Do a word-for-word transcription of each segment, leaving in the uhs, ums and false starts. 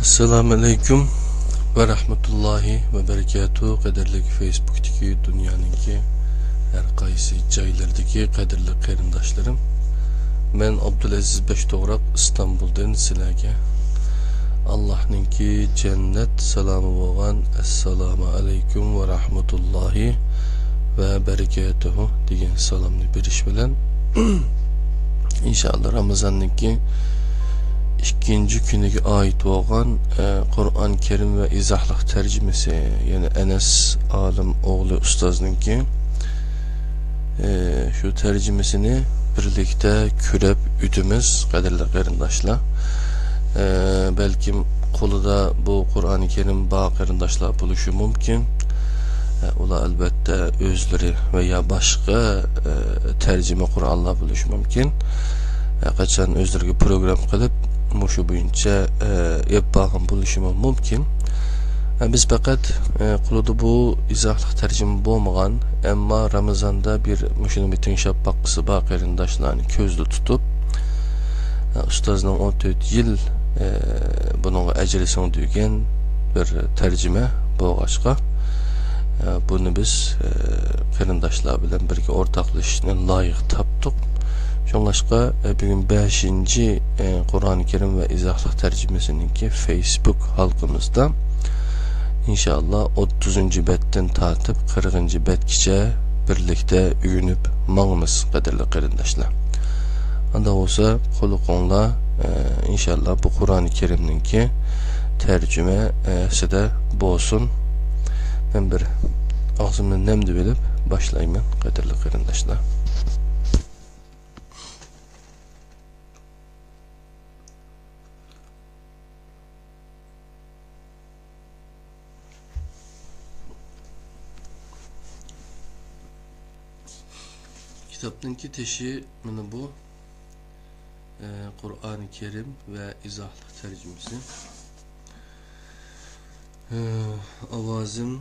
ئەسسالامۇ ئەلەيكۇم ۋە رەھمەتۇللاھى ۋە بەرىكاتۇھ. قەدىرلىك فېيسبۇكتىكى دۇنيانىڭكى ھەر قايسى جايلىرىدىكى قەدىرلىك قېرىنداشلىرىم، مەن ئابدۇلئەزىز بەشتوغراق ئىستانبۇلدىن سىلەرگە ئاللاھنىڭكى جەننەت سالامى بولغان ئەسسالامۇ ئەلەيكۇم ۋە رەھمەتۇللاھى ۋە بەرىكاتۇھۇ دېگەن سالامنى بېرىش بىلەن، ئىنشائاللا، رامىزاننىڭكى ئىككىنچى كۈنىگە ئائىت بولغان، ئە، قۇرئان كەرىم ۋە ئىزاھلىق تەرجىمىسى، يەنى ئەنەس ئالىم ئوغلى ئۇستازنىڭكى، ئە، شۇ تەرجىمىسىنى بىرلىكتە كۆرۈپ ئۆتىمىز، قەدىرلىك قېرىنداشلار. ئە، بەلكىم قولىدا بۇ قۇرئان كەرىم بار قېرىنداشلار بولۇشى مۇمكىن. ئە، ئۇلار ئەلۋەتتە ئۆزلىرى ۋە يا باشقا، ئە، تەرجىمە قۇرئانلار بولۇشى مۇمكىن. ئە، قاچان ئۆزلىرىگە پروگرام قىلىپ، مۇشۇ بويىچە، ئە، ئېلىپ بارغان بولۇشىمۇ مۇمكىن. ئە، بىز پەقەت، ئە، قولىدا بۇ ئىزاھلىق تەرجىمە بولمىغان، ئەمما رامىزاندا بىر مۇشۇنى بىر تىڭشاپ باققۇسى بار قېرىنداشلارنى كۆزدە تۇتۇپ، ئە، ئۇستازنىڭ ئون تۆت يىل، ئە، بۇنىڭغا ئەجرى سىڭدۈرگەن بىر تەرجىمە بولغاچقا، ئە، بۇنى بىز، ئە، قېرىنداشلار بىلەن بىرگە ئورتاقلىشىشنى لايىق تاپتۇق. شۇڭلاشقا، ئە، بۈگۈن بەشىنچى، ئە، قۇرئان كەرىم ۋە ئىزاھلىق تەرجىمىسىنىڭكى فېيسبۇك ھالقىمىزدا، ئىنشائاللا، ئوتتۇزىنچى بەتتىن تارتىپ قىرىقىنچى بەتكىچە بىرلىكتە ئۆگىنىپ ماڭىمىز، قەدىرلىك قېرىنداشلار. ئاندا بولسا، قۇلىقىڭلار، ئە، ئىنشائاللا، بۇ قۇرئان كەرىمنىڭكى تەرجىمە، ئە، سىدە بولسۇن. مەن بىر ئاغزىمنى نەم دېۋېلىپ باشلايمەن، قەدىرلىك قېرىنداشلار. كىتابنىڭكى تېشى مانا بۇ، ئە، قۇرئانى كەرىم ۋە ئىزاھلىق تەرجىمىسى. ئاۋازىم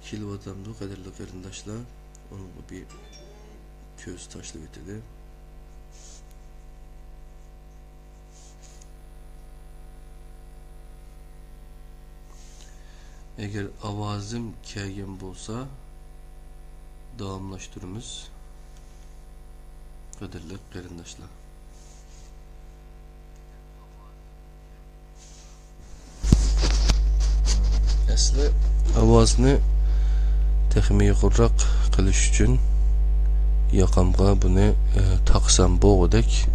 كېلىۋاتامدۇ، قەدىرلىك قېرىنداشلار؟ ئۇنىڭغا بىر كۆز تاشلىۋېتىلى. ئەگەر ئاۋازىم كەلگەن بولسا، داۋاملاشتۇرىمىز، قەدىرلىك قېرىنداشلار. ئەسلى ئاۋازنى تېخىمۇ يۇقىرىراق قىلىش ئۈچۈن ياقامغا بۇنى، ئە، تاقىسام بولغۇدەك.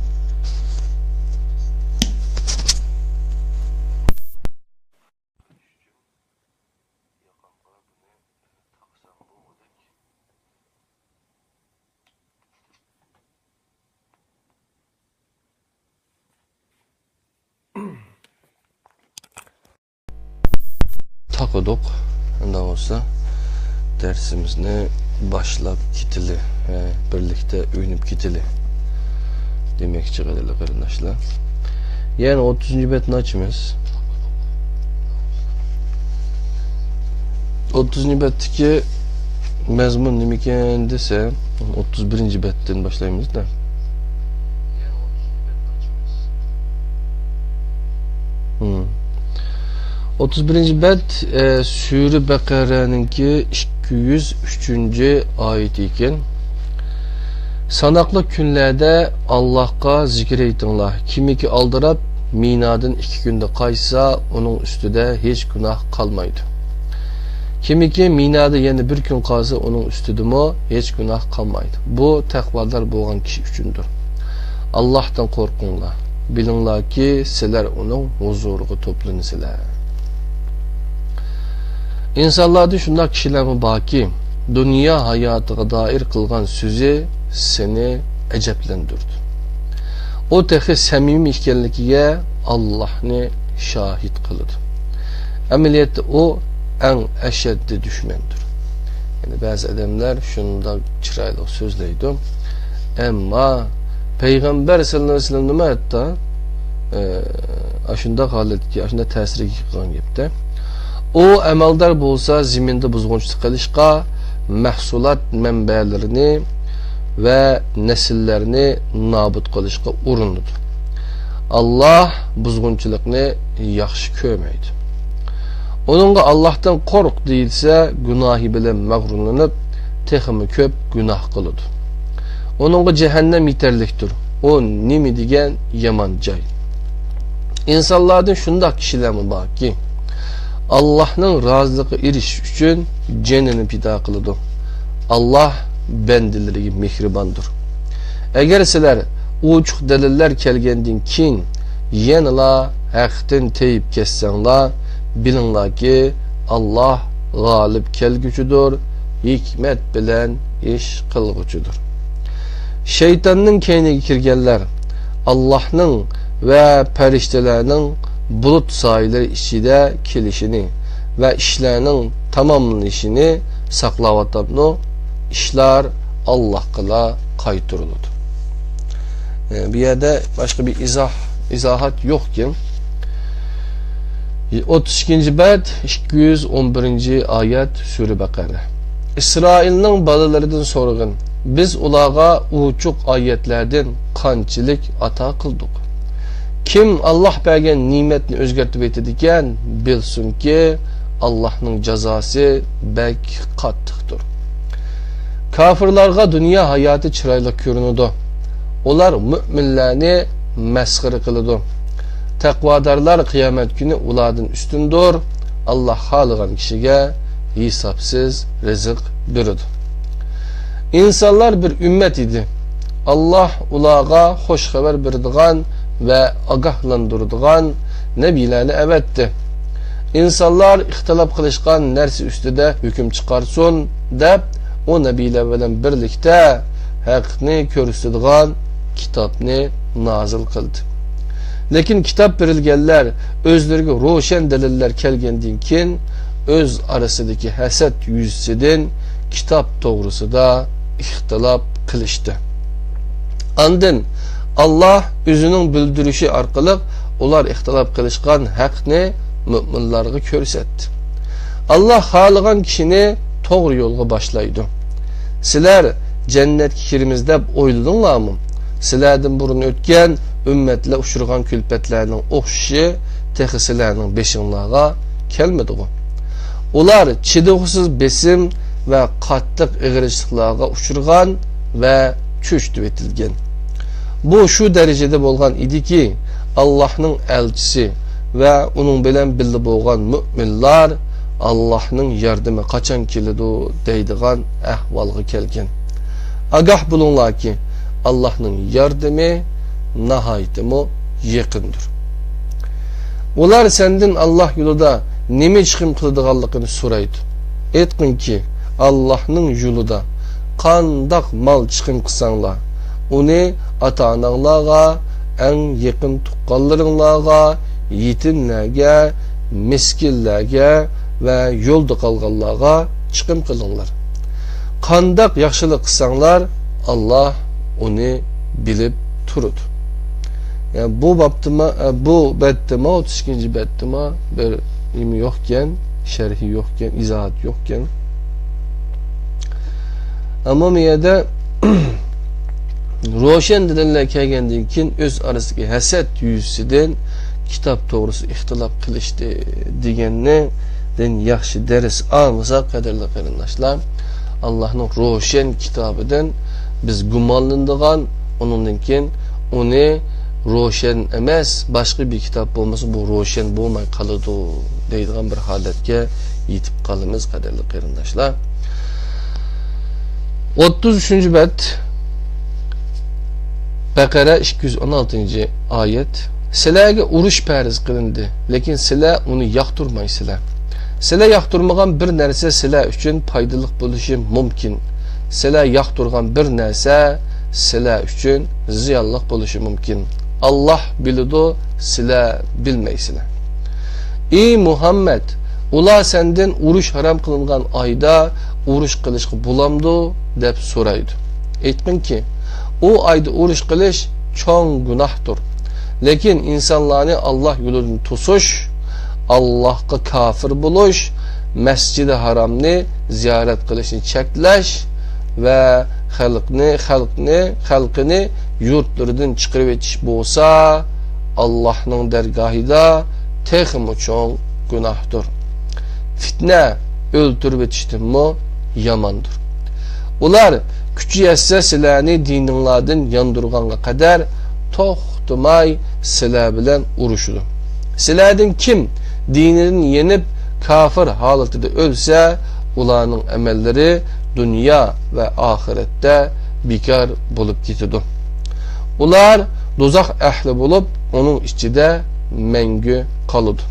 تاقىدۇق. ئۇنداق بولسا، دەرسىمىزنى باشلاپ كېتىلى، ھە، بىرلىكتە ئۆگىنىپ كېتىلى دېمەكچى، قەدىرلىك قېرىنداشلار. يەنى ئوتتۇزىنچى بەتنى ئاچىمىز. ئوتتۇزىنچى بەتتىكى مەزمۇن نېمىكەن دېسە، ئوتتۇز بىرىنچى بەتتىن باشلايمىز-دە. ھىم. ئوتتۇز بىرىنچى بەت، ئە، سۈرە بەقەرەنىڭكى ئىككى يۈز ئۈچىنچى ئايىتى ئىكەن. ساناقلىق كۈنلەردە ئاللاھقا زىكىر ئېيتىڭلار. كىمكى ئالدىراپ، مىنادىن ئىككى كۈندە قايتسا، ئۇنىڭ ئۈستىدە ھېچ گۇناھ قالمايدۇ. كىمكى مىنادا يەنە بىر كۈن قالسا، ئۇنىڭ ئۈستىدىمۇ ھېچ گۇناھ قالمايدۇ. بۇ تەقۋادار بولغان كىشى ئۈچۈندۇر. ئاللاھتىن قورقۇڭلار. بىلىڭلاركى، سىلەر ئۇنىڭ ھۇزۇرىغا توپلىنىسىلەر. ئىنسانلاردا شۇنداق كىشىلەرمۇ باركى، دۇنيا ھاياتىغا دائىر قىلغان سۆزى سېنى ئەجەبلەندۈردى. ئۇ تېخى سەمىمىي ئىكەنلىكىگە ئاللاھنى شاھىت قىلىدۇ. ئەمەلىيەتتە ئۇ ئەڭ ئەشەددىي دۈشمەندۇر. يەنى بەزى ئادەملەر شۇنداق چىرايلىق سۆزلەيدۇ. ئەمما پەيغەمبەر سەللەللاھۇ ئەلەيھى ۋەسەللەمنىمۇ ھەتتا، ئە، ئاشۇنداق ھالەتكە، ئاشۇنداق تەسىرگە قالغان گەپتە. ئۇ ئەمەلدار بولسا زېمىندا بۇزغۇنچىلىق قىلىشقا، مەھسۇلات مەنبەلىرىنى ۋە نەسىللەرنى نابۇت قىلىشقا ئۇرۇنىدۇ. ئاللاھ بۇزغۇنچىلىقنى ياخشى كۆرمەيدۇ. ئۇنىڭغا «ئاللاھتىن قورق» دېيىلسە، گۇناھى بىلەن مەغرۇرلىنىپ، تېخىمۇ كۆپ گۇناھ قىلىدۇ. ئۇنىڭغا جەھەننەم يېتەرلىكتۇر. ئۇ نېمە دېگەن يامان جاي! ئىنسانلاردىن شۇنداق كىشىلەرمۇ باركى، ئاللاھنىڭ رازىلىقىغا ئېرىشىش ئۈچۈن جېنىنى پىدا قىلىدۇ. ئاللاھ بەندىلىرىگە مېھرىباندۇر. ئەگەر سىلەر ئوچۇق دەلىللەر كەلگەندىن كېيىن يەنىلا ھەقتىن تېيىپ كەتسەڭلار، بىلىڭلاركى، ئاللاھ غالىب كەلگۈچىدۇر، ھېكمەت بىلەن ئىش قىلغۇچىدۇر. شەيتاننىڭ كەينىگە كىرگەنلەر ئاللاھنىڭ ۋە پەرىشتىلەرنىڭ بۇلۇت سايىلىرى ئىچىدە كېلىشىنى ۋە ئىشلارنىڭ تاماملىنىشىنى ساقلاۋاتامدۇ؟ ئىشلار ئاللاھقىلا قايتۇرۇلىدۇ. ئە، بۇ يەردە باشقا بىر ئىزاھ، ئىزاھات يوقكەن. ئوتتۇز ئىككىنچى بەت، ئىككى يۈز ئون بىرىنچى ئايەت، سۈرە بەقەرە. ئىسرائىلنىڭ بالىلىرىدىن سورىغىن، بىز ئۇلارغا ئوچۇق ئايەتلەردىن قانچىلىك ئاتا قىلدۇق؟ كىم ئاللاھ بەرگەن نېمەتنى ئۆزگەرتىۋېتىدىكەن، بىلسۇنكى، ئاللاھنىڭ جازاسى بەك قاتتىقتۇر. كاپىرلارغا دۇنيا ھاياتى چىرايلىق كۆرۈنىدۇ. ئۇلار مۆمىنلەرنى مەسخىرە قىلىدۇ. تەقۋادارلار قىيامەت كۈنى ئۇلاردىن ئۈستۈندۇر. ئاللاھ خالىغان كىشىگە ھېسابسىز رىزىق بېرىدۇ. ئىنسانلار بىر ئۈممەت ئىدى. ئاللاھ ئۇلارغا خۇش خەۋەر بېرىدىغان ۋە ئاگاھلاندۇرىدىغان نەبىلەرنى ئەۋەتتى. ئىنسانلار ئىختىلاپ قىلىشقان نەرسە ئۈستىدە ھۆكۈم چىقارسۇن دەپ، ئۇ نەبىلەر بىلەن بىرلىكتە ھەقنى كۆرسىتىدىغان كىتابنى نازىل قىلدى. لېكىن كىتاب بېرىلگەنلەر ئۆزلىرىگە روشەن دەلىللەر كەلگەندىن كېيىن، ئۆز ئارىسىدىكى ھەسەت يۈزىسىدىن كىتاب توغرىسىدا ئىختىلاپ قىلىشتى. ئاندىن ئاللاھ ئۆزىنىڭ بىلدۈرۈشى ئارقىلىق ئۇلار ئىختىلاپ قىلىشقان ھەقنى مۆمىنلارغا كۆرسەتتى. ئاللاھ خالىغان كىشىنى توغرا يولغا باشلايدۇ. سىلەر جەننەتكە كىرىمىز دەپ ئويلىدىڭلارمۇ؟ سىلەردىن بۇرۇن ئۆتكەن ئۈممەتلەر ئۇچرىغان كۈلپەتلەرنىڭ ئوخشىشى تېخى سىلەرنىڭ بېشىڭلارغا كەلمىدىغۇ؟ ئۇلار چىدىغۇسىز بېسىم ۋە قاتتىق ئېغىرچىلىقلارغا ئۇچرىغان ۋە چۆچۈتۈۋېتىلگەن. بۇ شۇ دەرىجىدە بولغان ئىدىكى، ئاللاھنىڭ ئەلچىسى ۋە ئۇنىڭ بىلەن بىللە بولغان مۆمىنلار «ئاللاھنىڭ ياردىمى قاچان كېلىدۇ؟» دەيدىغان ئەھۋالغا كەلگەن. ئاگاھ بولۇڭلاركى، ئاللاھنىڭ ياردىمى ناھايىتىمۇ يېقىندۇر. ئۇلار سەندىن ئاللاھ يولىدا نېمە چىقىم قىلىدىغانلىقىنى سورايدۇ. ئېيتقىنكى، ئاللاھنىڭ يولىدا قانداق مال چىقىم قىلساڭلار، ئۇنى ئاتا-ئاناڭلارغا، ئەڭ يېقىن تۇغقانلىرىڭلارغا، يېتىملەرگە، مىسكىنلەرگە ۋە يولدا قالغانلارغا چىقىم قىلىڭلار. قانداق ياخشىلىق قىلساڭلار، ئاللاھ ئۇنى بىلىپ تۇرىدۇ. يەنى بۇ بابتىما، بۇ بەتتىما، ئوتتۇز ئىككىنچى بەتتىما بىر نېمە يوقكەن، شەرھى يوقكەن، ئىزاھات يوقكەن. ئەمما بۇ يەردە روشەن دەلىللەر كەلگەندىن كېيىن ئۆز ئارىسىدىكى ھەسەت يۈزىسىدىن كىتاب توغرىسىدا ئىختىلاپ قىلىشتى دېگەندىن ياخشى دەرس ئالمىساق، قەدىرلىك قېرىنداشلار، ئاللاھنىڭ روشەن كىتابىدىن بىز گۇمانلىنىدىغان، ئۇنىڭدىن كېيىن ئۇنى روشەن ئەمەس، باشقا بىر كىتاب بولمىسا، بۇ روشەن بولماي قالىدۇ دەيدىغان بىر ھالەتكە يېتىپ قالىمىز، قەدىرلىك قېرىنداشلار. ئوتتۇز ئۈچىنچى بەت، بەقەرە، ئىككى يۈز ئون ئالتىنچى ئايەت. سىلەرگە ئۇرۇش پەرز قىلىندى، لېكىن سىلەر ئۇنى ياقتۇرمايسىلەر. سىلەر ياقتۇرمىغان بىر نەرسە سىلەر ئۈچۈن پايدىلىق بولۇشى مۇمكىن. سىلەر ياقتۇرغان بىر نەرسە سىلەر ئۈچۈن زىيانلىق بولۇشى مۇمكىن. ئاللاھ بىلىدۇ، سىلەر بىلمەيسىلەر. ئى مۇھەممەد، ئۇلار سەندىن ئۇرۇش ھارام قىلىنغان ئايدا ئۇرۇش قىلىشقا بولامدۇ؟ دەپ سورايدۇ. ئېيتقىنكى، ئۇ ئايدا ئۇرۇش قىلىش چوڭ گۇناھتۇر. لېكىن ئىنسانلارنى ئاللاھ يولىدىن توسۇش، ئاللاھقا كاپىر بولۇش، مەسجىدى ھارامنى زىيارەت قىلىشنى چەكلەش ۋە خەلقنى، خەلقنى، خەلقىنى يۇرتلىرىدىن چىقىرىۋېتىش بولسا، ئاللاھنىڭ دەرگاھىدا تېخىمۇ چوڭ گۇناھتۇر. پىتنە ئۆلتۈرۈۋېتىشتىنمۇ ياماندۇر. ئۇلار كۈچى يەتسە سىلەرنى دىنىڭلاردىن ياندۇرغانغا قەدەر توختىماي سىلەر بىلەن ئۇرۇشىدۇ. سىلەردىن كىم دىنىدىن يېنىپ، كاپىر ھالىتىدە ئۆلسە، ئۇلارنىڭ ئەمەللىرى دۇنيا ۋە ئاخىرەتتە بىكار بولۇپ كېتىدۇ. ئۇلار دوزاخ ئەھلى بولۇپ، ئۇنىڭ ئىچىدە مەڭگۈ قالىدۇ.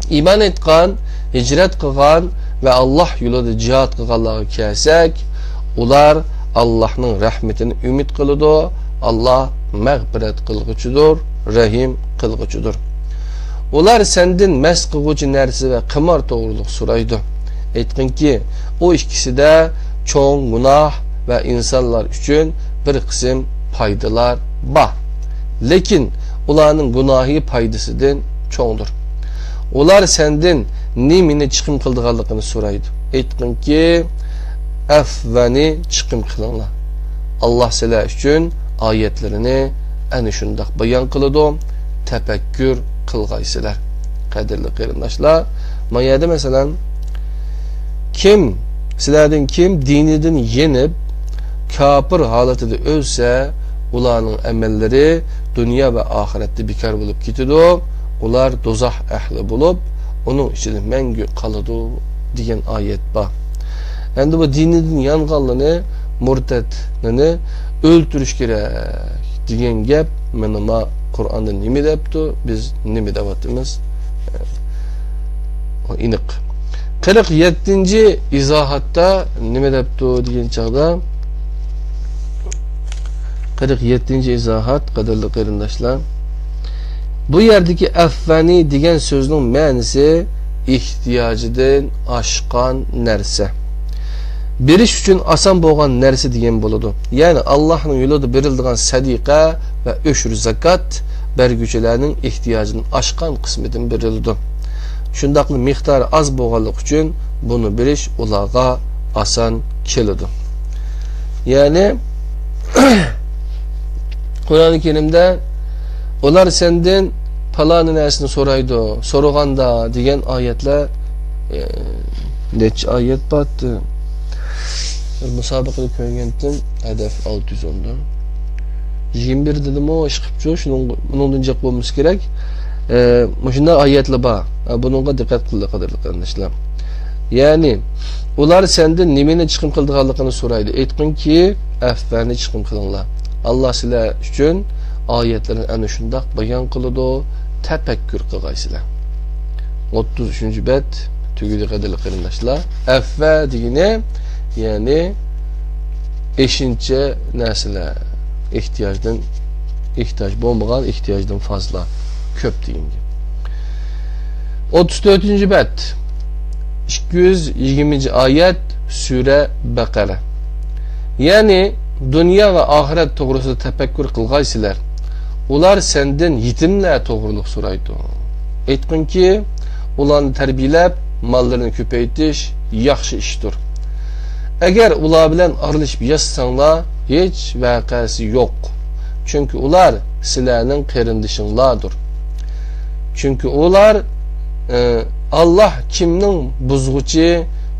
ئىمان ئېيتقان، ھىجرەت قىلغان ۋە ئاللاھ يولىدا جىھاد قىلغانلارغا كەلسەك، ئۇلار ئاللاھنىڭ رەھمىتىنى ئۈمىد قىلىدۇ. ئاللاھ مەغپىرەت قىلغۇچىدۇر، رەھىم قىلغۇچىدۇر. ئۇلار سەندىن مەست قىلغۇچى نەرسە ۋە قىمار توغرۇلۇق سورايدۇ. ئېيتقىنكى، ئۇ ئىككىسىدە چوڭ گۇناھ ۋە ئىنسانلار ئۈچۈن بىر قىسىم پايدىلار بار. لېكىن ئۇلارنىڭ گۇناھى پايدىسىدىن چوڭدۇر. ئۇلار سەندىن نېمىنى چىقىم قىلىدىغانلىقىنى سورايدۇ. ئېيتقىنكى، ئەفۋەنى چىقىم قىلىڭلار. ئاللاھ سىلەر ئۈچۈن ئايەتلىرىنى ئەنە شۇنداق بايان قىلىدۇ، تەپەككۇر قىلغايسىلەر. قەدىرلىك قېرىنداشلار، ما يەردە مەسىلەن، كىم، سىلەردىن كىم دىنىدىن يېنىپ، كاپىر ھالىتىدە ئۆلسە، ئۇلارنىڭ ئەمەللىرى دۇنيا ۋە ئاخىرەتتە بىكار بولۇپ كېتىدۇ. ئۇلار دوزاخ ئەھلى بولۇپ، ئۇنىڭ ئىچىدە مەڭگۈ قالىدۇ، دېگەن ئايەت بار. ئەمدى بۇ دىنىدىن يانغانلىرىنى، مۇرتەتلىرىنى ئۆلتۈرۈش كېرەك دېگەن گەپ مانا ما قۇرئاندا نېمە دەپتۇ، بىز نېمە دەۋاتىمىز؟ ئۇ ئېنىق. قىرىق يەتتىنچى ئىزاھاتتا نېمە دەپتۇ دېگەن چاغدا، قىرىق يەتتىنچى ئىزاھات، قەدىرلىك قېرىنداشلار، بۇ يەردىكى ئەفۋەنى دېگەن سۆزنىڭ مەنىسى ئېھتىياجىدىن ئاشقان نەرسە، بېرىش ئۈچۈن ئاسان بولغان نەرسە دېگەن بولىدۇ. يەنى ئاللاھنىڭ يولىدا بېرىلىدىغان سەدىقە ۋە ئۆشۈر زاكات بەرگۈچىلەرنىڭ ئېھتىياجىدىن ئاشقان قىسمىدىن بېرىلىدۇ. شۇنداقلا مىقدارى ئاز بولغانلىقى ئۈچۈن بۇنى بېرىش ئۇلارغا ئاسان كېلىدۇ. يەنى قۇرئانى كەرىمدە ئۇلار سەندىن پالانى نەرسىنى سورايدۇ، سورىغاندا دېگەن ئايەتلەر، ئە، نەچچە ئايەت بارتى؟ بىر مۇسابىقىدە كۆرگەنتىم، ھەدەپ ئالتە يۈز ئوندا. يىگىرمە بىر دېدىمۇ، ئىشقىپچۇ، شۇنىڭ، بۇنىڭدىن جىق بولمىسا كېرەك. ئە، مۇشۇنداق ئايەتلەر بار. ئە، بۇنىڭغا دىققەت قىلدى، قەدىرلىك قېرىنداشلار. يەنى، ئۇلار سەندىن نېمىنى چىقىم قىلىدىغانلىقىنى سورايدۇ. ئېيتقىنكى، ئەفۋەنى چىقىم قىلىڭلار. ئاللا سىلەر ئۈچۈن ئايەتلىرىنى ئەنە شۇنداق بايان قىلىدۇ، تەپەككۇر قىلغايسىلەر. ئوتتۇز ئۈچىنچى بەت تۈگىدى، قەدىرلىك قېرىنداشلار. ئەفۋە دېگىنى، يەنى ئېشىنچە نەرسىلەر، ئېھتىياجدىن، ئېھتىياج بولمىغان، ئېھتىياجدىن فازلا كۆپ دېگەن گەپ. ئوتتۇز تۆتىنچى بەت، ئىككى يۈز يىگىرمىنچى ئايەت، سۈرە بەقەرە. يەنى دۇنيا ۋە ئاخىرەت توغرىسىدا تەپەككۇر قىلغايسىلەر. ئۇلار سەندىن يېتىملەر توغرىلىق سورايدۇ. ئېيتقىنكى، ئۇلارنى تەربىيەلەپ، ماللىرىنى كۆپەيتىش ياخشى ئىشتۇر. ئەگەر ئۇلار بىلەن ئارىلىشىپ ياشىساڭلار، ھېچ ۋەقەسى يوق. چۈنكى ئۇلار سىلەرنىڭ قېرىندىشىڭلاردۇر. چۈنكى ئۇلار، ئى، ئاللا كىمنىڭ بۇزغۇچى،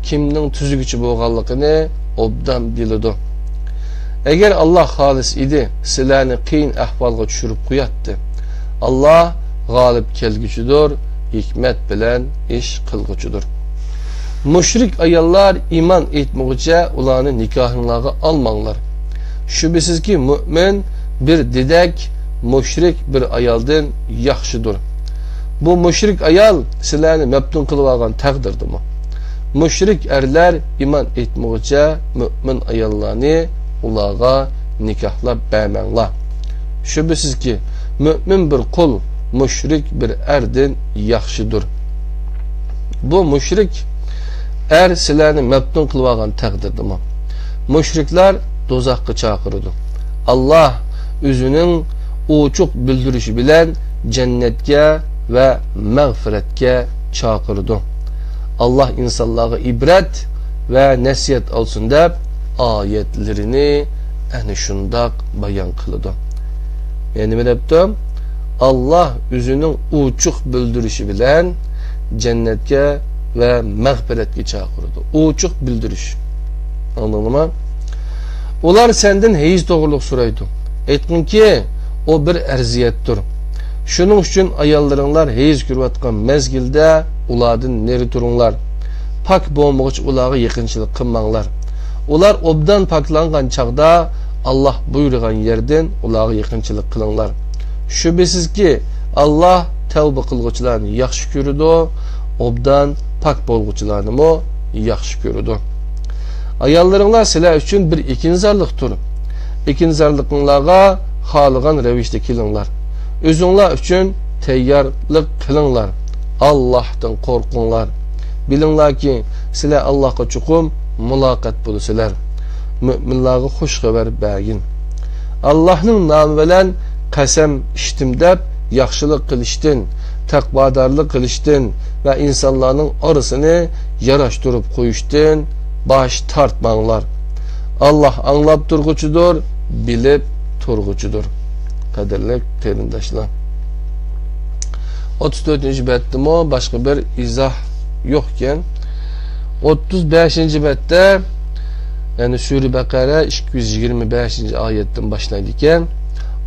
كىمنىڭ تۈزگۈچى بولغانلىقىنى ئوبدان بىلىدۇ. ئەگەر ئاللا خالىس ئىدى، سىلەرنى قىيىن ئەھۋالغا چۈشۈرۈپ قوياتتى. ئاللا غالىب كەلگۈچىدۇر، ھېكمەت بىلەن ئىش قىلغۇچىدۇر. مۇشرىك ئاياللار ئىمان ئېيتمىغۇچە ئۇلارنى نىكاھىڭلارغا ئالماڭلار. شۈبھىسىزكى، مۆمىن بىر دېدەك، مۇشرىك بىر ئايالدىن ياخشىدۇر. بۇ مۇشرىك ئايال سىلەرنى مەپتۇن قىلىۋالغان تەقدىردىمۇ. مۇشرىك ئەرلەر ئىمان ئېيتمىغۇچە مۆمىن ئاياللارنى ئۇلارغا نىكاھلاپ بەرمەڭلار. شۈبھىسىزكى، مۆمىن بىر قۇل مۇشرىك بىر ئەردىن ياخشىدۇر. بۇ مۇشرىك ئەر سىلەرنى مەپتۇن قىلىۋالغان تەقدىردىمۇ. مۇشرىكلار دوزاخقا چاقىرىدۇ. ئاللا ئۆزىنىڭ ئوچۇق بىلدۈرۈشى بىلەن جەننەتكە ۋە مەغپىرەتكە چاقىرىدۇ. ئاللا ئىنسانلارغا ئىبرەت ۋە نەسىھەت ئالسۇن دەپ ئايەتلىرىنى ئەنە شۇنداق بايان قىلىدۇ. يەنى نېمە دەپتۇ؟ ئاللاھ ئۆزىنىڭ ئوچۇق بىلدۈرۈشى بىلەن جەننەتكە ۋە مەغپىرەتكە چاقىرىدۇ. ئوچۇق بىلدۈرۈش. ئاڭلاندىمۇ؟ ئۇلار سەندىن ھەيز توغرۇلۇق سورايدۇ. ئېيتقىنكى، ئۇ بىر ئەزىيەتتۇر. شۇنىڭ ئۈچۈن ئاياللىرىڭلار ھەيز كۆرۈۋاتقان مەزگىلدە ئۇلاردىن نېرى تۇرۇڭلار. پاك بولمىغۇچە ئۇلارغا يېقىنچىلىق قىلماڭلار. ئۇلار ئوبدان پاكلانغان چاغدا ئاللاھ بۇيرۇغان يەردىن ئۇلارغا يېقىنچىلىق قىلىڭلار. شۈبھىسىزكى، ئاللاھ تەۋبە قىلغۇچىلارنى ياخشى كۆرىدۇ، ئوبدان پاك بولغۇچىلارنىمۇ ياخشى كۆرىدۇ. ئاياللىرىڭلار سىلەر ئۈچۈن بىر ئېكىنزارلىقتۇر. ئېكىنزارلىقىڭلارغا خالىغان رەۋىشتە كېلىڭلار. ئۆزۈڭلار ئۈچۈن تەييارلىق قىلىڭلار. ئاللاھتىن قورقۇڭلار. بىلىڭلاركى، سىلەر ئاللاھقا چوقۇم مۇلاقات بولىسىلەر. مۆمىنلارغا خۇش خەۋەر بەرگىن. ئاللاھنىڭ نامى بىلەن قەسەم ئىچتىم دەپ، ياخشىلىق قىلىشتىن، تەقۋادارلىق قىلىشتىن ۋە ئىنسانلارنىڭ ئارىسىنى ياراشتۇرۇپ قويۇشتىن باش تارتماڭلار. ئاللاھ ئاڭلاپ تۇرغۇچىدۇر، بىلىپ تۇرغۇچىدۇر. قەدىرلىك قېرىنداشلار، ئوتتۇز تۆتىنچى بەتتىمۇ باشقا بىر ئىزاھ يوق ئىكەن. ئوتتۇز بەشىنچى بەتتە، يەنى سۈرە بەقەرە ئىككى يۈز يىگىرمە بەشىنچى ئايەتتىن باشلايدىكەن.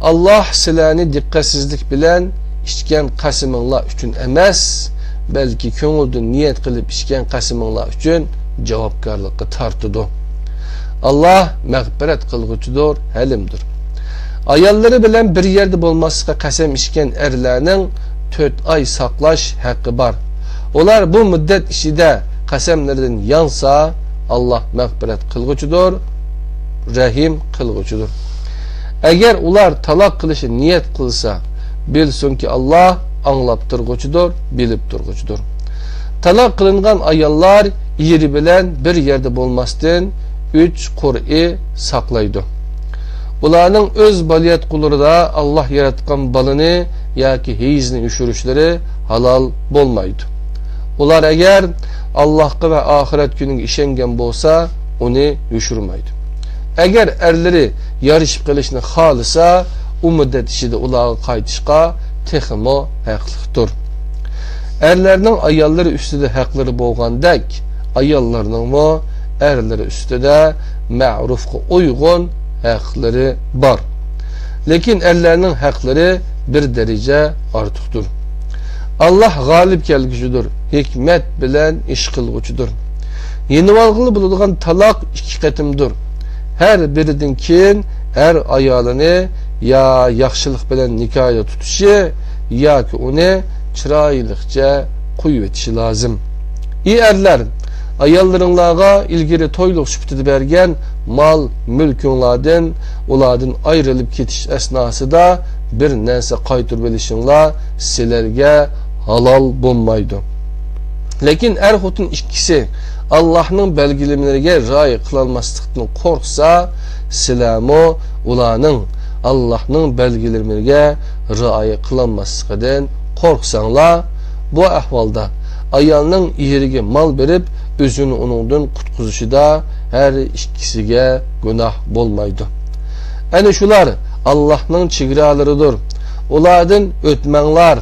ئاللاھ سىلەرنى دىققەتسىزلىك بىلەن ئىچكەن قەسىمىڭلار ئۈچۈن ئەمەس، بەلكى كۆڭۈلدىن نىيەت قىلىپ ئىچكەن قەسىمىڭلار ئۈچۈن جاۋابكارلىققا تارتىدۇ. ئاللاھ مەغپىرەت قىلغۇچىدۇر، ھەلىمدۇر. ئاياللىرى بىلەن بىر يەردە بولماسلىققا قەسەم ئىچكەن ئەرلەرنىڭ تۆت ئاي ساقلاش ھەققى بار. ئۇلار بۇ مۇددەت ئىچىدە قەسەملىرىدىن يانسا، ئاللاھ مەغپىرەت قىلغۇچىدۇر، رەھىم قىلغۇچىدۇر. ئەگەر ئۇلار تالاق قىلىشنى نىيەت قىلسا، بىلسۇنكى، ئاللاھ ئاڭلاپ تۇرغۇچىدۇر، بىلىپ تۇرغۇچىدۇر. تالاق قىلىنغان ئاياللار ئېرى بىلەن بىر يەردە بولماستىن، ئۈچ قۇرئى ساقلايدۇ. ئۇلارنىڭ ئۆز بالىياتقۇلىرىدا ئاللاھ ياراتقان بالىنى ياكى ھەيزنى يوشۇرۇشلىرى ھالال بولمايدۇ. ئۇلار ئەگەر ئاللاھقا ۋە ئاخىرەت كۈنىگە ئىشەنگەن بولسا، ئۇنى يوشۇرمايدۇ. ئەگەر ئەرلىرى يارىشىپ قېلىشنى خالىسا، ئۇ مۇددەت ئىچىدە ئۇلارغا قايتىشقا تېخىمۇ ھەقلىقتۇر. ئەرلەرنىڭ ئاياللىرى ئۈستىدە ھەقلىرى بولغاندەك، ئاياللارنىڭمۇ ئەرلىرى ئۈستىدە مەرۇفقا ئۇيغۇن ھەقلىرى بار. لېكىن ئەرلەرنىڭ ھەقلىرى بىر دەرىجە ئارتۇقتۇر. ئاللاھ غالىب كەلگۈچىدۇر، ھېكمەت بىلەن ئىش قىلغۇچىدۇر. يېنىۋالغىلى بولىدىغان تالاق ئىككى قېتىمدۇر. ھەر بىرىدىن كېيىن ئەر ئايالىنى يا ياخشىلىق بىلەن نىكاھتا تۇتۇشى ياكى ئۇنى چىرايلىقچە قويۇۋېتىشى لازىم. ئى ئەرلەر، ئاياللىرىڭلارغا ئىلگىرى تويلۇق سۈپىتىدە بەرگەن مال مۈلكۈڭلاردىن، ئۇلاردىن ئايرىلىپ كېتىش ئەسناسىدا بىر نەرسە قايتۇرۇۋېلىشىڭلار سىلەرگە ھالال بولمايدۇ. لېكىن ئەر-خوتۇن ئىككىسى ئاللاھنىڭ بەلگىلىمىلىرىگە رىئايە قىلالماسلىقتىن قورقسا، سىلەرمۇ ئۇلارنىڭ ئاللاھنىڭ بەلگىلىمىلىرىگە رىئايە قىلالماسلىقىدىن قورقساڭلار، بۇ ئەھۋالدا ئايالنىڭ ئېرىگە مال بېرىپ، ئۆزىنى ئۇنىڭدىن قۇتقۇزۇشىدا ھەر ئىككىسىگە گۇناھ بولمايدۇ. ئەنە شۇلار ئاللاھنىڭ چېگرالىرىدۇر. ئۇلاردىن ئۆتمەڭلار.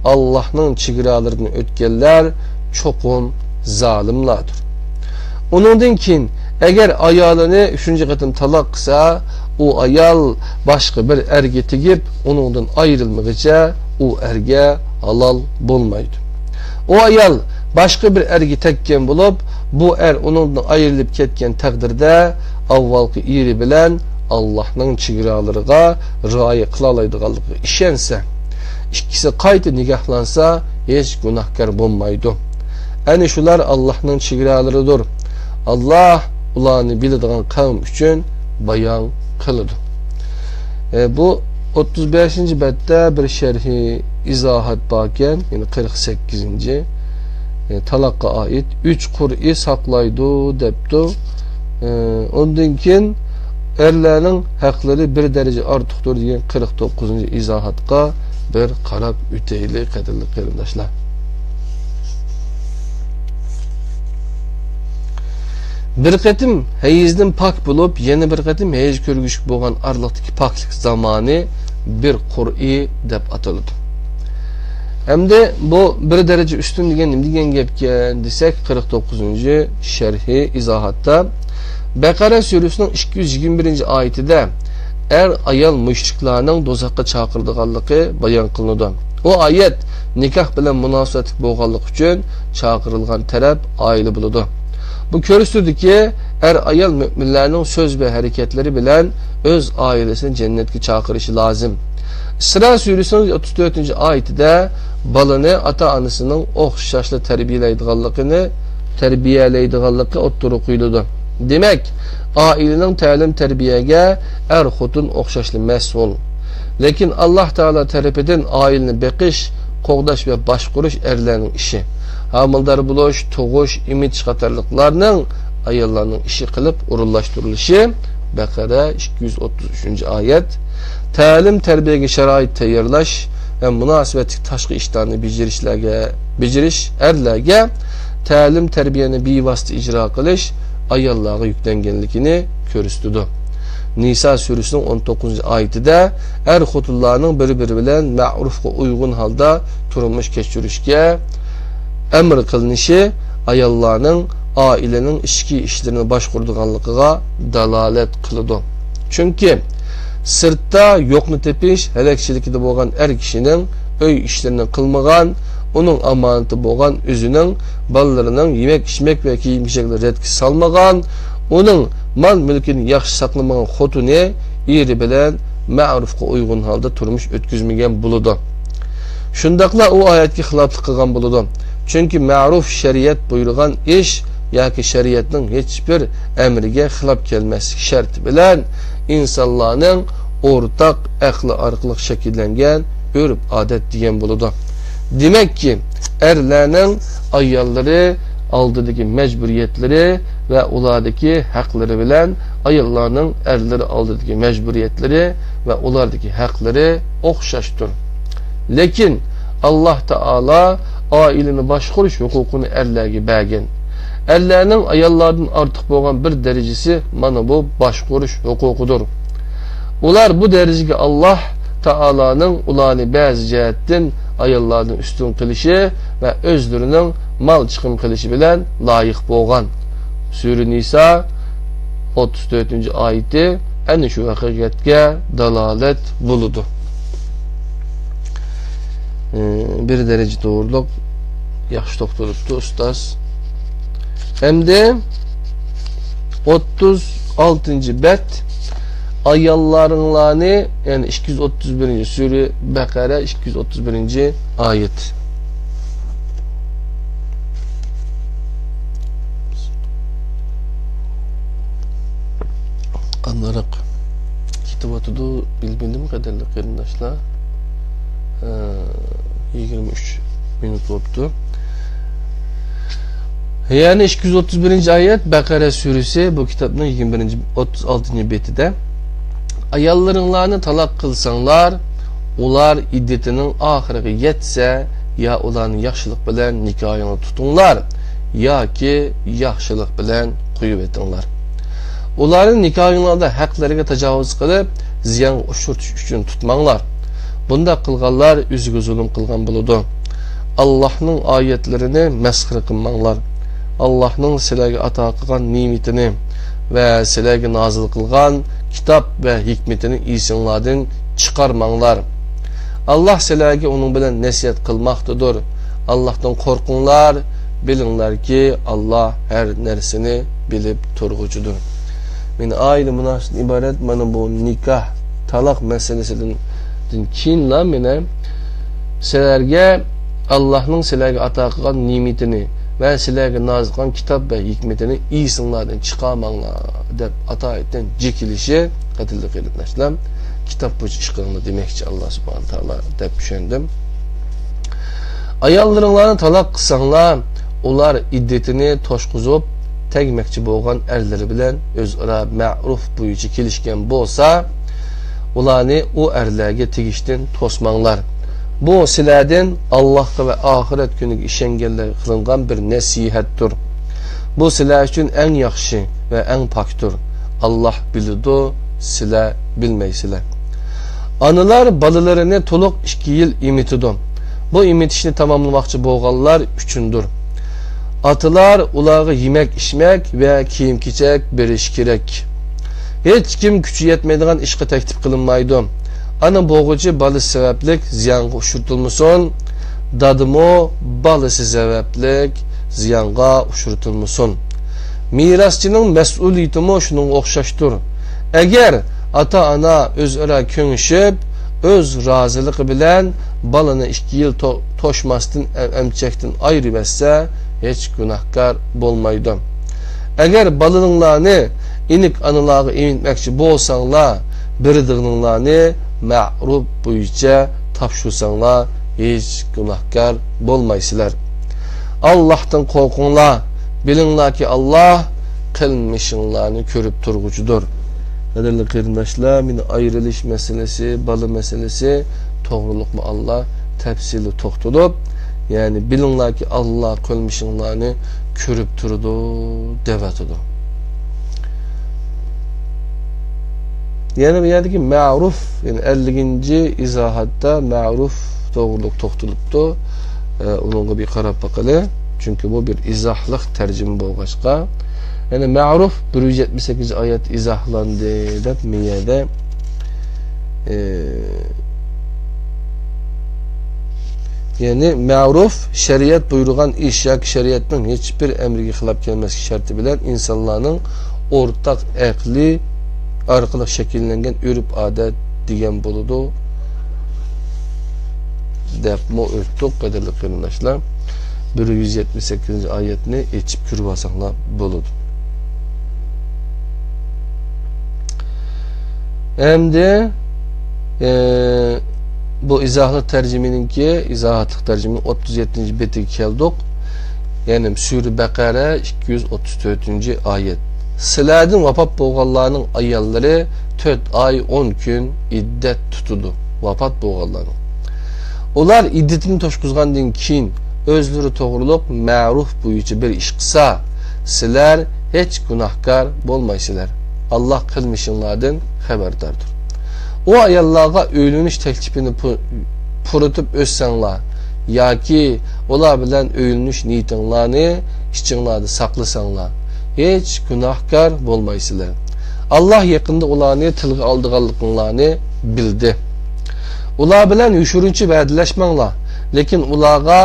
ئاللاھنىڭ چېگرالىرىدىن ئۆتكەنلەر چوقۇم زالىملاردۇر. ئۇنىڭدىن كېيىن، ئەگەر ئايالىنى ئۈچىنچى قېتىم تالاق قىلسا، ئۇ ئايال باشقا بىر ئەرگە تېگىپ، ئۇنىڭدىن ئايرىلمىغىچە ئۇ ئەرگە ھالال بولمايدۇ. ئۇ ئايال باشقا بىر ئەرگە تەگكەن بولۇپ، بۇ ئەر ئۇنىڭدىن ئايرىلىپ كەتكەن تەقدىردە، ئاۋۋالقى ئېرى بىلەن ئاللاھنىڭ چېگرالىرىغا رىئايە قىلالايدىغانلىقىغا ئىشەنسە، ئىككىسى قايتا نىكاھلانسا، ھېچ گۇناھكار بولمايدۇ. ئەنە شۇلار ئاللاھنىڭ چېگرالىرىدۇر. ئاللاھ ئۇلارنى بىلىدىغان قەۋم ئۈچۈن بايان قىلىدۇ. ئە، بۇ ئوتتۇز بەشىنچى بەتتە بىر شەرھى ئىزاھات باركەن، يەنى قىرىق سەككىزىنچى، ئە، تالاققا ئائىت ئۈچ قۇرئى ساقلايدۇ دەپتۇ. ئە، ئۇندىن كېيىن ئەرلەرنىڭ ھەقلىرى بىر دەرىجە ئارتۇقتۇر دېگەن قىرىق توققۇزىنچى ئىزاھاتقا بىر قاراپ ئۆتەيلى، قەدىرلىك قېرىنداشلار. بىر قېتىم ھەيزدىن پاك بولۇپ، يەنە بىر قېتىم ھەيز كۆرگۈچىلىك بولغان ئارىلىقتىكى پاكلىق زامانى بىر قۇرئى دەپ ئاتىلىدۇ. ئەمدى بۇ بىر دەرىجە ئۈستۈن دېگەن نېمە دېگەن گەپكەن دېسەك، قىرىق توققۇزىنچى شەرھى ئىزاھاتتا بەقەرە سۈرىسىنىڭ ئىككى يۈز يىگىرمە بىرىنچى ئايىتىدە ئەر-ئايال مۇشرىكلارنىڭ دوزاخقا چاقىرىدىغانلىقى بايان قىلىنىدۇ. ئۇ ئايەت نىكاھ بىلەن مۇناسىۋەتلىك بولغانلىقى ئۈچۈن چاقىرىلغان تەرەپ ئائىلە بولىدۇ. بۇ كۆرسىتىدۇكى، ئەر-ئايال مۆمىنلەرنىڭ سۆز ۋە ھەرىكەتلىرى بىلەن ئۆز ئائىلىسىنى جەننەتكە چاقىرىشى لازىم. ئىسرا سۈرىسىنىڭ ئوتتۇز تۆتىنچى ئايىتىدە بالىنى ئاتا-ئانىسىنىڭ ئوخشاشلا تەربىيەلەيدىغانلىقىنى، تەربىيەلەيدىغانلىقى ئوتتۇرىغا قويۇلىدۇ. دېمەك، ئائىلىنىڭ تەلىم-تەربىيەگە ئەر-خوتۇن ئوخشاشلا مەسئۇل. لېكىن ئاللاھ تائالا تەرىپىدىن ئائىلىنى بېقىش، قوغداش ۋە باشقۇرۇش ئەرلەرنىڭ ئىشى. ھامىلىدار بولۇش، تۇغۇش، ئېمىتىش قاتارلىقلارنىڭ ئاياللارنىڭ ئىشى قىلىپ ئورۇنلاشتۇرۇلۇشى، بەقەرە ئىككى يۈز ئوتتۇز ئۈچىنچى ئايەت. تەلىم-تەربىيەگە شارائىت تەييارلاش ۋە مۇناسىۋەتلىك تاشقى ئىشلارنى بېجىرىشلەرگە، بېجىرىش ئەرلەرگە، تەلىم-تەربىيەنى بىۋاسىتە ئىجرا قىلىش ئاياللارغا يۈكلەنگەنلىكىنى كۆرسىتىدۇ. نىسا سۈرىسىنىڭ ئون توققۇزىنچى ئايىتىدە ئەر-خوتۇنلارنىڭ بىر-بىرى بىلەن مەرۇفقا ئۇيغۇن ھالدا تۇرمۇش كەچۈرۈشكە ئەمر قىلىنىشى ئاياللارنىڭ ئائىلىنىڭ ئىچكى ئىشلىرىنى باشقۇرىدىغانلىقىغا دالالەت قىلىدۇ. چۈنكى سىرتتا يوقنى تېپىش ھەلەكچىلىكىدە بولغان ئەر كىشىنىڭ ئۆي ئىشلىرىنى قىلمىغان، ئۇنىڭ ئامانىتى بولغان ئۆزىنىڭ، بالىلىرىنىڭ يېمەك-ئىچمەك ۋە كىيىم-كېچەكلىرىنى رەتكە سالمىغان، ئۇنىڭ مال-مۈلكىنى ياخشى ساقلىمىغان خوتۇنى ئېرى بىلەن مەرۇفقا ئۇيغۇن ھالدا تۇرمۇش ئۆتكۈزمىگەن بولىدۇ. شۇنداقلا ئۇ ئايەتكە خىلاپلىق قىلغان بولىدۇ. چۈنكى مەرۇف شەرىئەت بۇيرۇغان ئىش ياكى شەرىئەتنىڭ ھېچبىر ئەمرىگە خىلاپ كەلمەسلىك شەرتى بىلەن ئىنسانلارنىڭ ئورتاق ئەقلى ئارقىلىق شەكىللەنگەن ئۆرپ-ئادەت دېگەن بولىدۇ. دېمەككى، ئەرلەرنىڭ ئاياللىرى ئالدىدىكى مەجبۇرىيەتلىرى ۋە ئۇلاردىكى ھەقلىرى بىلەن ئاياللارنىڭ ئەرلىرى ئالدىدىكى مەجبۇرىيەتلىرى ۋە ئۇلاردىكى ھەقلىرى ئوخشاشتۇر. لېكىن ئاللاھ تائالا ئائىلىنى باشقۇرۇش ھوقۇقىنى ئەرلەرگە بەرگەن. ئەرلەرنىڭ ئاياللاردىن ئارتۇق بولغان بىر دەرىجىسى مانا بۇ باشقۇرۇش ھوقۇقىدۇر. ئۇلار بۇ دەرىجىگە ئاللاھ تائالانىڭ ئۇلارنى بەزى جەھەتتىن ئاياللاردىن ئۈستۈن قىلىشى ۋە ئۆزلىرىنىڭ مال چىقىم قىلىشى بىلەن لايىق بولغان. سۈرە نىسا، ئوتتۇز تۆتىنچى ئايىتى ئەنە شۇ ھەقىقەتكە دالالەت بولىدۇ. ئى، بىر دەرىجە توغرۇلۇق ياخشى توختىلىپتۇ ئۇستاز. ئەمدى ئوتتۇز ئالتىنچى بەت، ئاياللارىڭلارنى، يەنى ئىككى يۈز ئوتتۇز بىرىنچى سۈرە بەقەرە، ئىككى يۈز ئوتتۇز بىرىنچى ئايەت. قانداقراق كېتىۋاتىدۇ بىلمىدىم، قەدىرلىك قېرىنداشلار. ئە، يىگىرمە ئۈچ مىنۇت بوپتۇ. يەنى ئىككى يۈز ئوتتۇز بىرىنچى ئايەت، بەقەرە سۈرىسى، بۇ كىتابنىڭ يىگىرمە بىرىنچى، ئوتتۇز ئالتىنچى بېتىدە. ئاياللىرىڭلارنى تالاق قىلساڭلار، ئۇلار ئىددىتىنىڭ ئاخىرىغا يەتسە، يا ئۇلارنى ياخشىلىق بىلەن نىكاھىڭلارنى تۇتۇڭلار، ياكى ياخشىلىق بىلەن قويۇۋېتىڭلار. ئۇلارنى نىكاھىڭلاردا ھەقلىرىگە تاجاۋۇز قىلىپ، زىيانغا ئۇچرىتىش ئۈچۈن تۇتماڭلار. بۇنداق قىلغانلار ئۆزىگە زۇلۇم قىلغان بولىدۇ. ئاللاھنىڭ ئايەتلىرىنى مەسخىرە قىلماڭلار. ئاللاھنىڭ سىلەرگە ئاتا قىلغان نېمىتىنى ۋە سىلەرگە نازىل قىلغان كىتاب ۋە ھېكمىتىنى ئېسىڭلاردىن چىقارماڭلار. ئاللاھ سىلەرگە ئۇنىڭ بىلەن نەسىھەت قىلماقتىدۇر. ئاللاھتىن قورقۇڭلار، بىلىڭلاركى، ئاللاھ ھەر نەرسىنى بىلىپ تۇرغۇچىدۇر. مانا ئائىلە مۇناسىۋىتىدىن ئىبارەت مانا بۇ نىكاھ، تالاق مەسىلىسىدىن، دىن كېيىنلا مانا سىلەرگە ئاللاھنىڭ سىلەرگە ئاتا قىلغان نېمىتىنى ۋە سىلەرگە نازىل قىلغان كىتاب ۋە ھېكمىتىنى ئېسىڭلاردىن چىقارماڭلار دەپ ئاتايىتتىن جېكىلىشى، قەدىرلىك قېرىنداشلار، كىتاب بويىچە ئىش قىلىڭلار دېمەكچى ئاللاھ سۇبھانەھۇ ۋە تائالا دەپ چۈشەندىم. ئاياللىرىڭلارنى تالاق قىلساڭلار، ئۇلار ئىددىتىنى توشقۇزۇپ، تەگمەكچى بولغان ئەرلىرى بىلەن ئۆزئارا مەرۇف بويىچە كېلىشكەن بولسا، ئۇلارنى ئۇ ئەرلەرگە تېگىشتىن توسماڭلار. بۇ سىلەردىن ئاللاھقا ۋە ئاخىرەت كۈنىگە ئىشەنگەنلەرگە قىلىنغان بىر نەسىھەتتۇر. بۇ سىلەر ئۈچۈن ئەڭ ياخشى ۋە ئەڭ پاكتۇر. ئاللاھ بىلىدۇ، سىلەر بىلمەيسىلەر. ئانىلار بالىلىرىنى تولۇق ئىككى يىل ئېمىتىدۇ. بۇ ئېمىتىشنى تاماملىماقچى بولغانلار ئۈچۈندۇر. ئاتىلار ئۇلارغا يېمەك-ئىچمەك ۋە كىيىم-كېچەك بېرىشى كېرەك. ھېچكىم كۈچى يەتمەيدىغان ئىشقا تەكلىپ قىلىنمايدۇ. ئانا بوغۇچى بالىسى سەۋەبلىك زىيانغا ئۇچرىتىلمىسۇن، دادىمۇ بالىسى سەۋەبلىك زىيانغا ئۇچرىتىلمىسۇن. مىراسچىنىڭ مەسئۇلىيىتىمۇ شۇنىڭغا ئوخشاشتۇر. ئەگەر ئاتا-ئانا ئۆزئارا كېڭىشىپ، ئۆز رازىلىقى بىلەن بالىنى ئىككى يىل تو-، توشماستىن ئەم-، ئەمچەكتىن ئايرىۋەتسە، ھېچ گۇناھكار بولمايدۇ. ئەگەر بالىلىرىڭلارنى ئىنىك ئانىلارغا ئېمىتمەكچى بولساڭلار، بېرىدىغىنىڭلارنى مەرۇف بويىچە تاپشۇرساڭلار، ھېچ گۇناھكار بولمايسىلەر. ئاللاھتىن قورقۇڭلار، بىلىڭلاركى، ئاللاھ قىلمىشىڭلارنى كۆرۈپ تۇرغۇچىدۇر. قەدىرلىك قېرىنداشلار، مانا ئايرىلىش مەسىلىسى، بالا مەسىلىسى توغرۇلۇقمۇ ئاللاھ تەپسىلىي توختىلىپ، يەنى بىلىڭلاركى، ئاللاھ قىلمىشىڭلارنى كۆرۈپ تۇرىدۇ، دەۋاتىدۇ. يەنە بۇ يەردىكى مەرۇف، يەنى ئەللىكىنچى ئىزاھاتتا مەرۇف توغرۇلۇق توختىلىپتۇ. ئە، ئۇنىڭغا بىر قاراپ باقىلى. چۈنكى بۇ بىر ئىزاھلىق تەرجىمە بولغاچقا. يەنى مەرۇف بىر يۈز يەتمىش سەككىزىنچى ئايەت ئىزاھلاندى دەپ مېيەدە، ئە، يەنى مەرۇف شەرىئەت بۇيرۇغان ئىش ياكى شەرىئەتنىڭ ھېچبىر ئەمرىگە خىلاپ كەلمەسلىك شەرتى بىلەن ئىنسانلارنىڭ ئورتاق ئەقلى ئارقىلىق شەكىللەنگەن ئۆرپ-ئادەت دېگەن بولىدۇ، دەپمۇ ئۆتتۇق، قەدىرلىك قېرىنداشلار. بىر يۈز يەتمىش سەككىزىنچى ئايەتنى ئېچىپ كۆرۈۋالساڭلار بولىدۇ. ئەمدى، ئى، بۇ ئىزاھلىق تەرجىمىنىڭكى، ئىزاھاتلىق تەرجىمىنىڭ ئوتتۇز يەتتىنچى بېتىگە كەلدۇق. يەنى سۈرە بەقەرە ئىككى يۈز ئوتتۇز تۆتىنچى ئايەت. سىلەردىن ۋاپات بولغانلارنىڭ ئاياللىرى تۆت ئاي، ئون كۈن ئىددەت تۇتىدۇ. ۋاپات بولغانلارنىڭ. ئۇلار ئىددىتىنى توشقۇزغاندىن كېيىن ئۆزلىرى توغرۇلۇق مەرۇف بويىچە بىر ئىش قىلسا، سىلەر ھېچ گۇناھكار بولمايسىلەر. ئاللاھ قىلمىشىڭلاردىن خەۋەرداردۇر. ئۇ ئاياللارغا ئۆيلىنىش تەكلىپىنى پۇ-، پۇرىتىپ ئۆتسەڭلار ياكى ئۇلار بىلەن ئۆيلىنىش نىيىتىڭلارنى ئىچىڭلاردا ساقلىساڭلار، ھېچ گۇناھكار بولمايسىلەر. ئاللاھ يېقىندا ئۇلارنى تىلغا ئالىدىغانلىقىڭلارنى بىلدى. ئۇلار بىلەن يوشۇرۇنچە ۋەدىلەشمەڭلار، لېكىن ئۇلارغا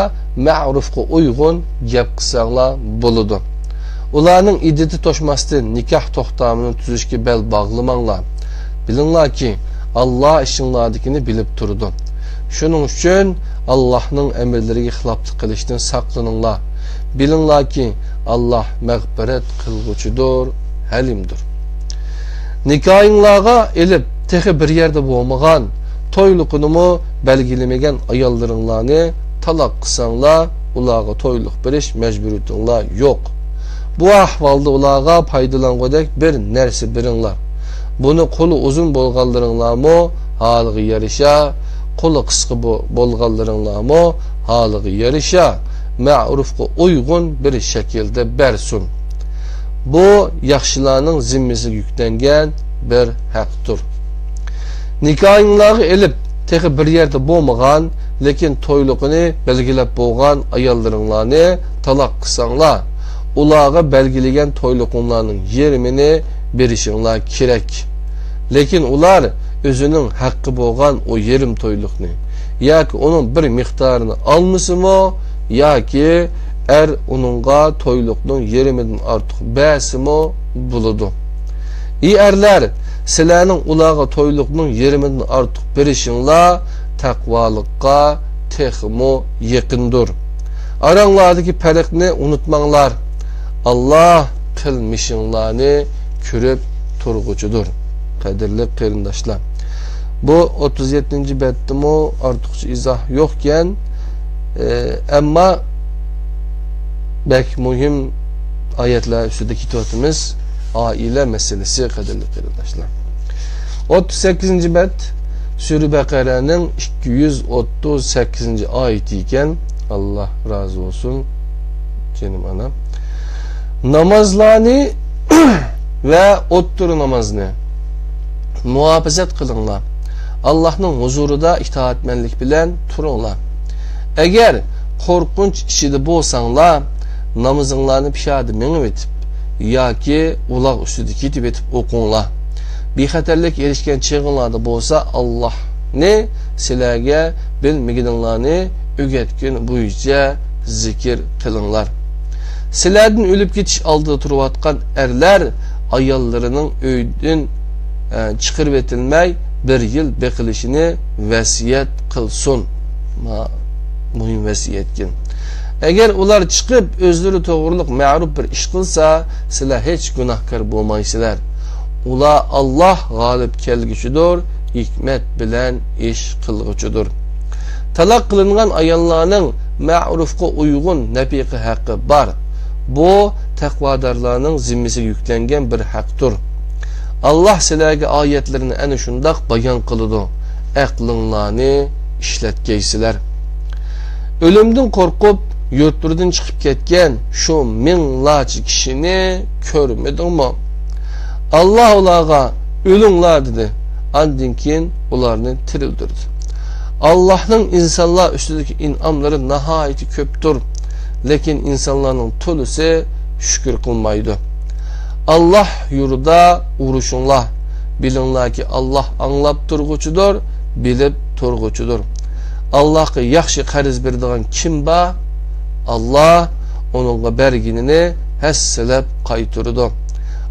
مەرۇفقا ئۇيغۇن گەپ قىلساڭلار بولىدۇ. ئۇلارنىڭ ئىددىتى توشماستىن نىكاھ توختامىنى تۈزۈشكە بەل باغلىماڭلار. بىلىڭلاركى، ئاللاھ ئىشىڭلاردىكىنى بىلىپ تۇرىدۇ. شۇنىڭ ئۈچۈن ئاللاھنىڭ ئەمىرلىرىگە خىلاپلىق قىلىشتىن ساقلىنىڭلار. بىلىڭلاركى، ئاللاھ مەغپىرەت قىلغۇچىدۇر، ھەلىمدۇر. نىكاھىڭلارغا ئېلىپ، تېخى بىر يەردە بولمىغان، تويلۇقىنىمۇ بەلگىلىمىگەن ئاياللىرىڭلارنى تالاق قىلساڭلار، ئۇلارغا تويلۇق بېرىش مەجبۇرىيىتىڭلار يوق. بۇ ئەھۋالدا ئۇلارغا پايدىلانغۇدەك بىر نەرسە بېرىڭلار. بۇنى قولى ئۇزۇن بولغانلىرىڭلارمۇ ھالىغا يارىشا، قولى قىسقا بو-، بولغانلىرىڭلارمۇ ھالىغا يارىشا، مەرۇفقا ئۇيغۇن بىر شەكىلدە بەرسۇن. بۇ ياخشىلارنىڭ زىممىسىگە يۈكلەنگەن بىر ھەقتۇر. نىكاھىڭلارغا ئېلىپ، تېخى بىر يەردە بولمىغان، لېكىن تويلۇقىنى بەلگىلەپ بولغان ئاياللىرىڭلارنى تالاق قىلساڭلار، ئۇلارغا بەلگىلىگەن تويلۇقۇڭلارنىڭ يېرىمىنى بېرىشىڭلار كېرەك. لېكىن ئۇلار ئۆزىنىڭ ھەققى بولغان ئۇ يېرىم تويلۇقنى ياكى ئۇنىڭ بىر مىقدارىنى ئالمىسىمۇ، ياكى ئەر ئۇنىڭغا تويلۇقنىڭ يېرىمىدىن ئارتۇق بەرسىمۇ بولىدۇ. ئى ئەرلەر، سىلەرنىڭ ئۇلارغا تويلۇقنىڭ يېرىمىدىن ئارتۇق بېرىشىڭلار تەقۋالىققا تېخىمۇ يېقىندۇر. ئاراڭلاردىكى پەرقنى ئۇنتۇماڭلار. ئاللاھ قىلمىشىڭلارنى كۆرۈپ تۇرغۇچىدۇر. قەدىرلىك قېرىنداشلار، بۇ ئوتتۇز يەتتىنچى بەتتىمۇ ئارتۇقچە ئىزاھ يوقكەن، ئە، ئەمما بەك مۇھىم ئايەتلەر ئۈستىدە كېتىۋاتىمىز. ئائىلە مەسىلىسى، قەدىرلىك قېرىنداشلار. ئوتتۇز سەككىزىنچى بەت، سۈرە بەقەرەنىڭ ئىككى يۈز ئوتتۇز سەككىزىنچى ئايىتى ئىكەن. ئاللاھ رازى بولسۇن، جېنىم ئانام. نامازلارنى ۋە ئوتتۇرا نامازنى مۇھاپىزەت قىلىڭلار. ئاللاھنىڭ ھۇزۇرىدا ئىتائەتمەنلىك بىلەن تۇرۇڭلار. ئەگەر قورقۇنچ ئىچىدە بولساڭلار، نامىزىڭلارنى پىيادە مېڭىۋېتىپ ياكى ئۇلاغ ئۈستىدە كېتىۋېتىپ ئوقۇڭلار. بىخەتەرلىككە ئېرىشكەن چېغىڭلاردا بولسا، ئاللاھنى سىلەرگە بىلمىگىنىڭلارنى ئۆگەتكىنى بويىچە زىكىر قىلىڭلار. سىلەردىن ئۆلۈپ كېتىش ئالدىدا تۇرۇۋاتقان ئەرلەر ئاياللىرىنىڭ ئۆيدىن، ئە، چىقىرىۋېتىلمەي بىر يىل بېقىلىشىنى ۋەسىيەت قىلسۇن. ما-، مۇھىم ۋەسىيەتكەن. ئەگەر ئۇلار چىقىپ، ئۆزلىرى توغرۇلۇق مەرۇپ بىر ئىش قىلسا، سىلەر ھېچ گۇناھكار بولمايسىلەر. ئۇلار ئاللاھ غالىب كەلگۈچىدۇر، ھېكمەت بىلەن ئىش قىلغۇچىدۇر. تالاق قىلىنغان ئاياللارنىڭ مەرۇفقا ئۇيغۇن نەپىقە ھەققى بار. بۇ تەقۋادارلارنىڭ زىممىسىگە يۈكلەنگەن بىر ھەقتۇر. ئاللاھ سىلەرگە ئايەتلىرىنى ئەنە شۇنداق بايان قىلىدۇ. ئەقلىڭلارنى ئىشلەتكەيسىلەر. ئۆلۈمدىن قورقۇپ، يۇرتلىرىدىن چىقىپ كەتكەن شۇ مىڭلارچە كىشىنى كۆرمىدىڭمۇ؟ ئاللاھ ئۇلارغا، «ئۆلۈڭلار» دېدى. ئاندىن كېيىن ئۇلارنى تىرىلدۈردى. ئاللاھنىڭ ئىنسانلار ئۈستىدىكى ئىنئاملىرى ناھايىتى كۆپتۇر، لېكىن ئىنسانلارنىڭ تولىسى شۈكۈر قىلمايدۇ. ئاللاھ يولىدا ئۇرۇشۇڭلار. بىلىڭلاركى، ئاللاھ ئاڭلاپ تۇرغۇچىدۇر، بىلىپ تۇرغۇچىدۇر. ئاللاھقا ياخشى قەرز بېرىدىغان كىم بار؟ ئاللاھ ئۇنىڭغا بەرگىنىنى ھەسسىلەپ قايتۇرىدۇ.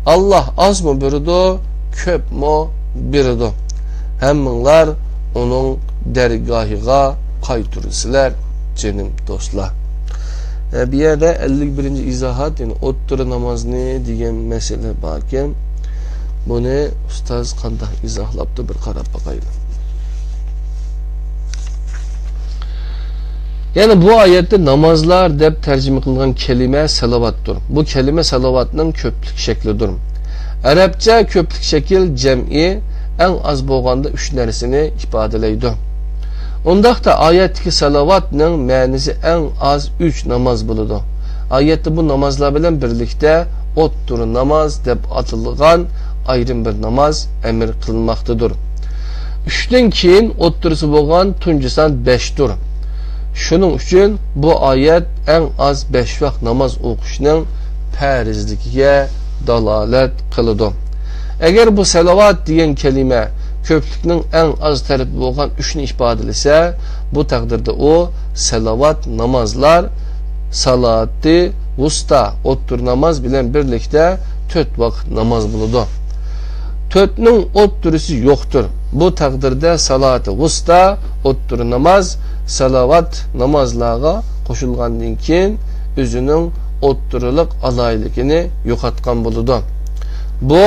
ئاللاھ ئازمۇ بېرىدۇ، كۆپمۇ بېرىدۇ. ھەممىڭلار ئۇنىڭ دەرگاھىغا قايتۇرۇلىسىلەر، جېنىم دوستلار. ئە، بۇ يەردە ئەللىك بىرىنچى ئىزاھات، يەنى ئوتتۇرا نامازنى دېگەن مەسىلە باركەن. بۇنى ئۇستاز قانداق ئىزاھلاپتۇ، بىر قاراپ باقايلى. يەنى بۇ ئايەتتە نامازلار دەپ تەرجىمە قىلىنغان كەلىمە سالاۋاتتۇر. بۇ كەلىمە سالاۋاتنىڭ كۆپلۈك شەكلىدۇر. ئەرەبچە كۆپلۈك شەكىل جەمئىي، ئەڭ ئاز بولغاندا ئۈچ نەرسىنى ئىپادىلەيدۇ. ئۇنداقتا ئايەتتىكى سالاۋاتنىڭ مەنىسى ئەڭ ئاز ئۈچ ناماز بولىدۇ. ئايەتتە بۇ نامازلار بىلەن بىرلىكتە ئوتتۇرا ناماز دەپ ئاتىلىدىغان ئايرىم بىر ناماز ئەمىر قىلىنماقتىدۇر. ئۈچتىن كېيىن ئوتتۇرىسى بولغان تۇنجى سان بەشتۇر. شۇنىڭ ئۈچۈن بۇ ئايەت ئەڭ ئاز بەش ۋاق ناماز ئوقۇشنىڭ پەرزلىكىگە دالالەت قىلىدۇ. ئەگەر بۇ سەلەۋات دېگەن كەلىمە كۆپلۈكنىڭ ئەڭ ئاز تەرىپى بولغان ئۈچنى ئىپادىلىسە، بۇ تەقدىردە ئۇ سەلەۋات نامازلار، سالاتى ۋۇستا، ئوتتۇرا ناماز بىلەن بىرلىكتە تۆت ۋاقىت ناماز بولىدۇ. تۆتنىڭ ئوتتۇرىسى يوقتۇر. بۇ تەقدىردە سالاتى ۋۇستا، ئوتتۇرا ناماز، سالاۋات نامازلارغا قوشۇلغاندىن كېيىن ئۆزىنىڭ ئوتتۇرىلىق ئالاھىدىلىكىنى يوقاتقان بولىدۇ. بۇ،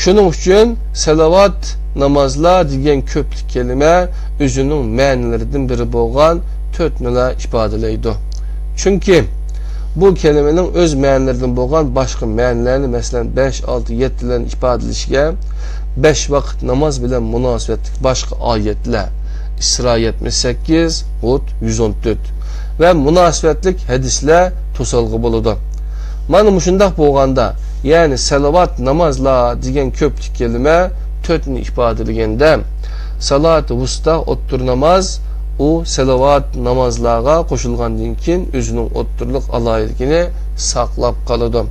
شۇنىڭ ئۈچۈن سالاۋات نامازلار دېگەن كۆپلۈك كەلىمە ئۆزىنىڭ مەنىلىرىدىن بىرى بولغان تۆتنىلا ئىپادىلەيدۇ. چۈنكى بۇ كەلىمىنىڭ ئۆز مەنىلىرىدىن بولغان باشقا مەنىلەرنى، مەسىلەن، بەش، ئالتە، يەتتىلەرنى ئىپادىلىشىگە بەش ۋاقىت ناماز بىلەن مۇناسىۋەتلىك باشقا ئايەتلەر، ئىسرا يەتمىش سەككىز، ھۇد يۈز ئون تۆت ۋە مۇناسىۋەتلىك ھەدىسلەر توسالغۇ بولىدۇ. مانا مۇشۇنداق بولغاندا، يەنى سەلەۋات نامازلار دېگەن كۆپلۈك كەلىمە تۆتنى ئىپادىلىگەندە، سالاتى ۋۇستا، ئوتتۇرا ناماز، ئۇ سەلەۋات نامازلارغا قوشۇلغاندىن كېيىن ئۆزىنىڭ ئوتتۇرىلىق ئالاھىدىلىكىنى ساقلاپ قالىدۇ.